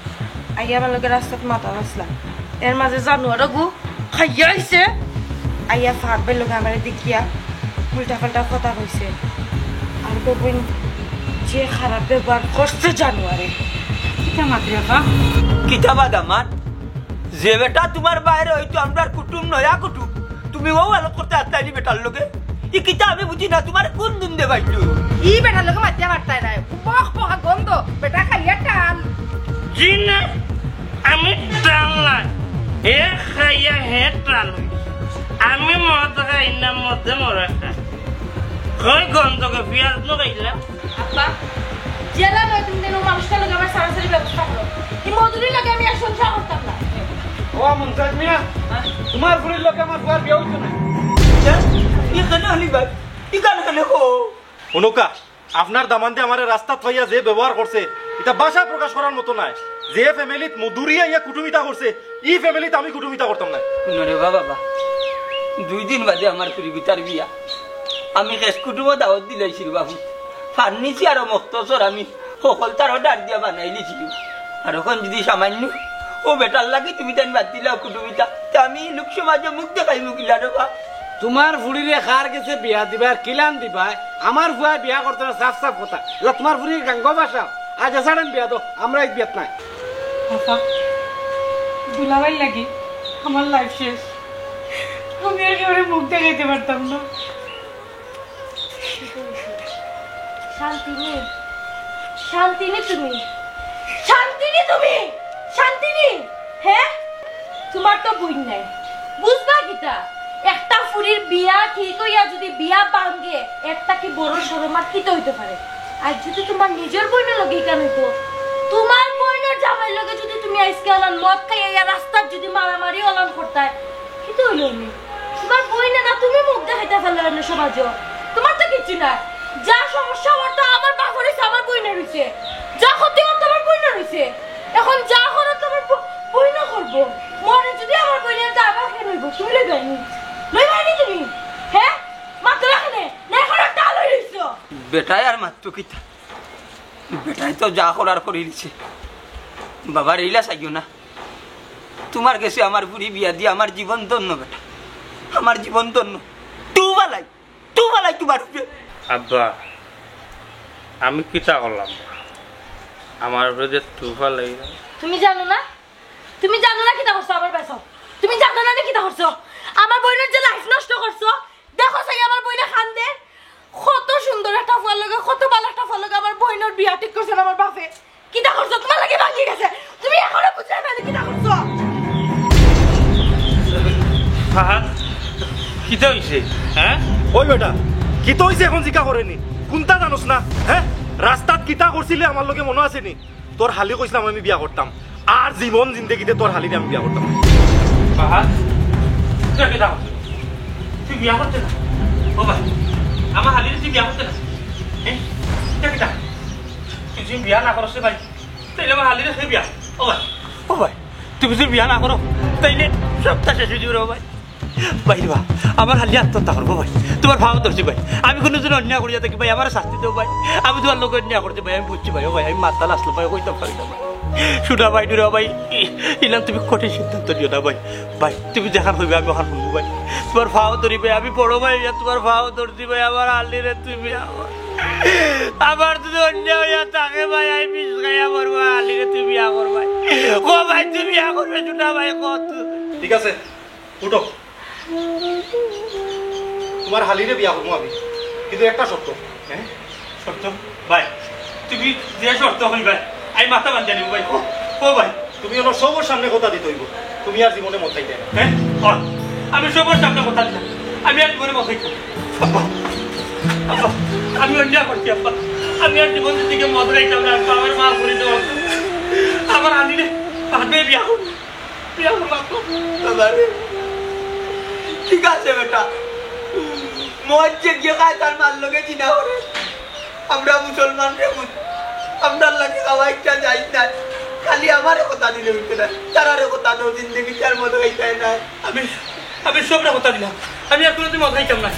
আইয়া আমার লগে রাস্তাত মাতাত আছলা। এর মাঝে জানোয়ার অগু খাইয়া আইছে, আইয়া ফাহাদ ভাইর লগে আমারে দেখিয়া উল্টা পাল্টা কথা কইছে। আর গো বইন, যে খারাপ ব্যবহার করছে জানোয়ারে। কিতা মাতরে আফা? কিতা বা দামান? যে বেটা তুমার বাইরে অইতো আমরার কুটুম নয়া কুটুম, তুমি অউ আলো করতে আছলায় নি বেটার লগে? ই কিতা আমি বুঝি না, তুমারে কুন দুন্দে বাইলো? ই বেটার লগে মাতিয়া পারতায় নায়। বক বকা গন্ধ, বেটা খাইয়া টান। জি না, আমি টান না। হে খাইয়া হে টান। আমি মদ খাই না, মদে মরে খাই। কই গন্ধকে পিয়াজ নো খাইলা? আব্বা, জেলা নয় তুমি যেন মানুষটার লগে আমার সারাসারি ব্যবস্থা করো। এই মধুরীর লগে আমি আর সহ্য ও মুমতাজ মিয়া, তোমার ফুরির লগে আমার ফুয়ার বিয়া অইতো না। ইখান কেনে আনি ভাই? ইখান কেনে কও? হুনউক্কা, আপনার দামান্দে আমারে রাস্তাত পাইয়া যে ব্যবহার করছে, ইটা ভাষায় প্রকাশ করার মতো নায়। যে ফ্যামিলিত মধুরি আইয়া কুটুমিতা করছে, ই ফ্যামিলিত আমি কুটুমিতা করতাম নায়। হুনো রে বাবা, বাবা, দুই দিন বাদে আমার ফুরির বিয়া। আমি কেশ কুটুমও দাওয়াত দিলাইছি রে বাবু। ফার্নিচার ও মখতসর আমি হকলতার অর্ডার দিয়া বানাইলিছি। আর অখন যুদি সামান্য অউ বেটার লাগি তুমি তাইন বাদ দিলাও কুটুমিতা, তে আমি লোক সমাজে মুখ দেখাইমু কিলা রে বা? তোমার ফুরিরে কার গেছে বিয়া দিবায় আর কিলান দিবায়, আমার ফুয়ায় বিয়া করতো না, সাফ সাফ কথা। ইলা তোমার ফুরির গাঙ্গ ভাষা, আজ আসাড়েন বিয়া দেও, আমরা এই বিয়াত নাই। আফা, দুলাভাইর লাগি আমার লাইফ শেষ। আমি আর কেউরে মুখ দেখাইতে পারতাম না। শান্তিনী, শান্তিনী তুমি, শান্তিনী তুমি, শান্তিনী, হে? তোমার তো বইন নাই, বুঝবা কিতা? একটা ফুরির বিয়া ঠিক অইয়া যুদি বিয়া ভাঙ্গে, এর থাকি বড় শরম আর কিতা অইতে পারে? আর যুদি তোমার নিজর বইনর লগে ইখান অইতো, তোমার বইনর জামাইর লগে যুদি তুমি আইজকে অলান মদ খাইয়া ইয়া রাস্তাত যুদি মারামারি অলান করতায়, কিতা অইলো নি? তোমার বইনে না তুমি মুখ দেখাইতা পারলায় না সমাজো। তোমার তো কিচ্ছু নাই। যা সমস্যা অওয়ার তো আমার বাপর অইছে, আমার বইনর অইছে। যা ক্ষতি অওয়ার তো আমার বইনর অইছে। অখন যা করার তো আমার ব-, বইনে করবো। মরে যুদি আমার বইনে তো আবার কেনে অইবো? তুমি লইবায় নি? লইবায় নি তুমি? হে? মাতরায় কেনে? না অখন একটা লই লইছো। বেটায় আর মাততো কিতা? বেটায় তো যা করার করি দিছে। বাবা রে, ইলা চাইও না। তোমার গেছে আমার ফুরি বিয়া দিয়া আমার জীবন ধন্য বেটা, আমার জীবন ধন্য। টু ফালাই, টু ফালাই তোমার উপরে। আব্বা, আমি কিতা করলাম? আমার উপরে যে টু ফালাই। তুমি জানো না? তুমি জানো না কিতা করছো আমার বাসাও? তুমি জানো না আমি কিতা করছো? আমার বইনর যে লাইফ নষ্ট করছো। দেখো চাই আমার বইনে কান্দে। কত সুন্দর একটা ফুয়ার লগে, কত ভালা একটা ফুয়ার লগে আমার বইনর বিয়া ঠিক করছে না আমার বাপে। কিতা করছো? তোমার লাগি ভাঙ্গি গেছে। তুমি অখনো বুঝরায় না কিতা করছো? ফাহাদ, কিতা অইছে? হে? ওই বেটা, কিতা অইছে অখন জিকা করে নি? কুনতা জানোস না? হে? রাস্তাত কিতা করছিলে আমার লগে মনো আছে নি? তোর হালি কইছলাম আমি বিয়া করতাম, আর জীবন জিন্দেগিতে তোর হালিরে আমি বিয়া করতাম না। বাবা, তুই কিতা করছিস? তুই বিয়া করতে না? ও ভাই, আমার হালিরে তুই বিয়া করতে না? হ্যাঁ? তুই কিতা? তুই যদি বিয়া না করস রে ভাই, তাইলে আমার হালিরে কে বিয়া? ও ভাই, ও ভাই, তুমি যদি বিয়া না করো, তাইলে সবটা শেষ অই যাইবো রে ভাই। ভাই রে বা, আমার হালি আত্মহত্যা করবো ভাই। তোমার পাও ধরছি ভাই, আমি কুনু যদি অন্যায় করিয়া থাকি ভাই, আমারে শাস্তি দেও ভাই। আমি তোমার লগে অন্যায় করছি ভাই, আমি বুঝছি ভাই। ও ভাই, আমি মাতাল আছলাম ভাই, কইতাম পারি না ভাই। হুনো ভাই, নুরা ভাই, ই-, ইলান তুমি কঠিন সিদ্ধান্ত নিও না ভাই। ভাই, তুমি যেখান কইবায় আমি অখান হুনমু ভাই। তোমার পাও ধরি ভাই, আমি বড় ভাই অইয়া তোমার পাও ধরছি ভাই, আমার হালিরে তুমি আমার, আমার যদি অন্যায় অইয়া থাকে ভাই, আমি বিষ খাইয়া মরমু, হালিরে তুমি বিয়া করবায়। ও ভাই, তুমি বিয়া করবায়, হুনো ভাই, কও তুমি। ঠিক আছে, উঠো। তোমার হালিরে বিয়া করমু আমি, কিন্তু একটা শর্ত। হ্যাঁ? শর্ত? ভাই, তুমি যে শর্ত কইবায়, আমি মাথা বান্ধিয়া নিমু ভাই। ও, ও ভাই। তুমি অনো সবর সামনে কথা দিতে অইবো, তুমি আর জীবনে মদ খাইতায় না। হ্যাঁ? ও, আমি সবর সামনে কথা দিলাম, আমি আর জীবনে মদ খাইতাম না। আব্বা, আব্বা, আমি অন্যায় করছি আব্বা, আমি আর জীবন থেকে মদ খাইতাম না আব্বা, আমারে মাফ করি দেও আব্বা। আমার হালিরে বাদে বিয়া করমু। বাবা রে। ঠিক আছে বেটা, মদ যে গিয়ে খায় তার মার লগে জিনা করে। আমরা মুসলমান রে পুত, আমরার লাগি খাওয়া একটা জায়েজ নায়। খালি আমারে কথা দিলে অইতো নায়, তারারে কথা দেও, জিন্দেগিত আর মদ খাইতায় নায়। আমি, আমি সবরে কথা দিলাম, আমি আর কুনুদিন মদ খাইতাম না।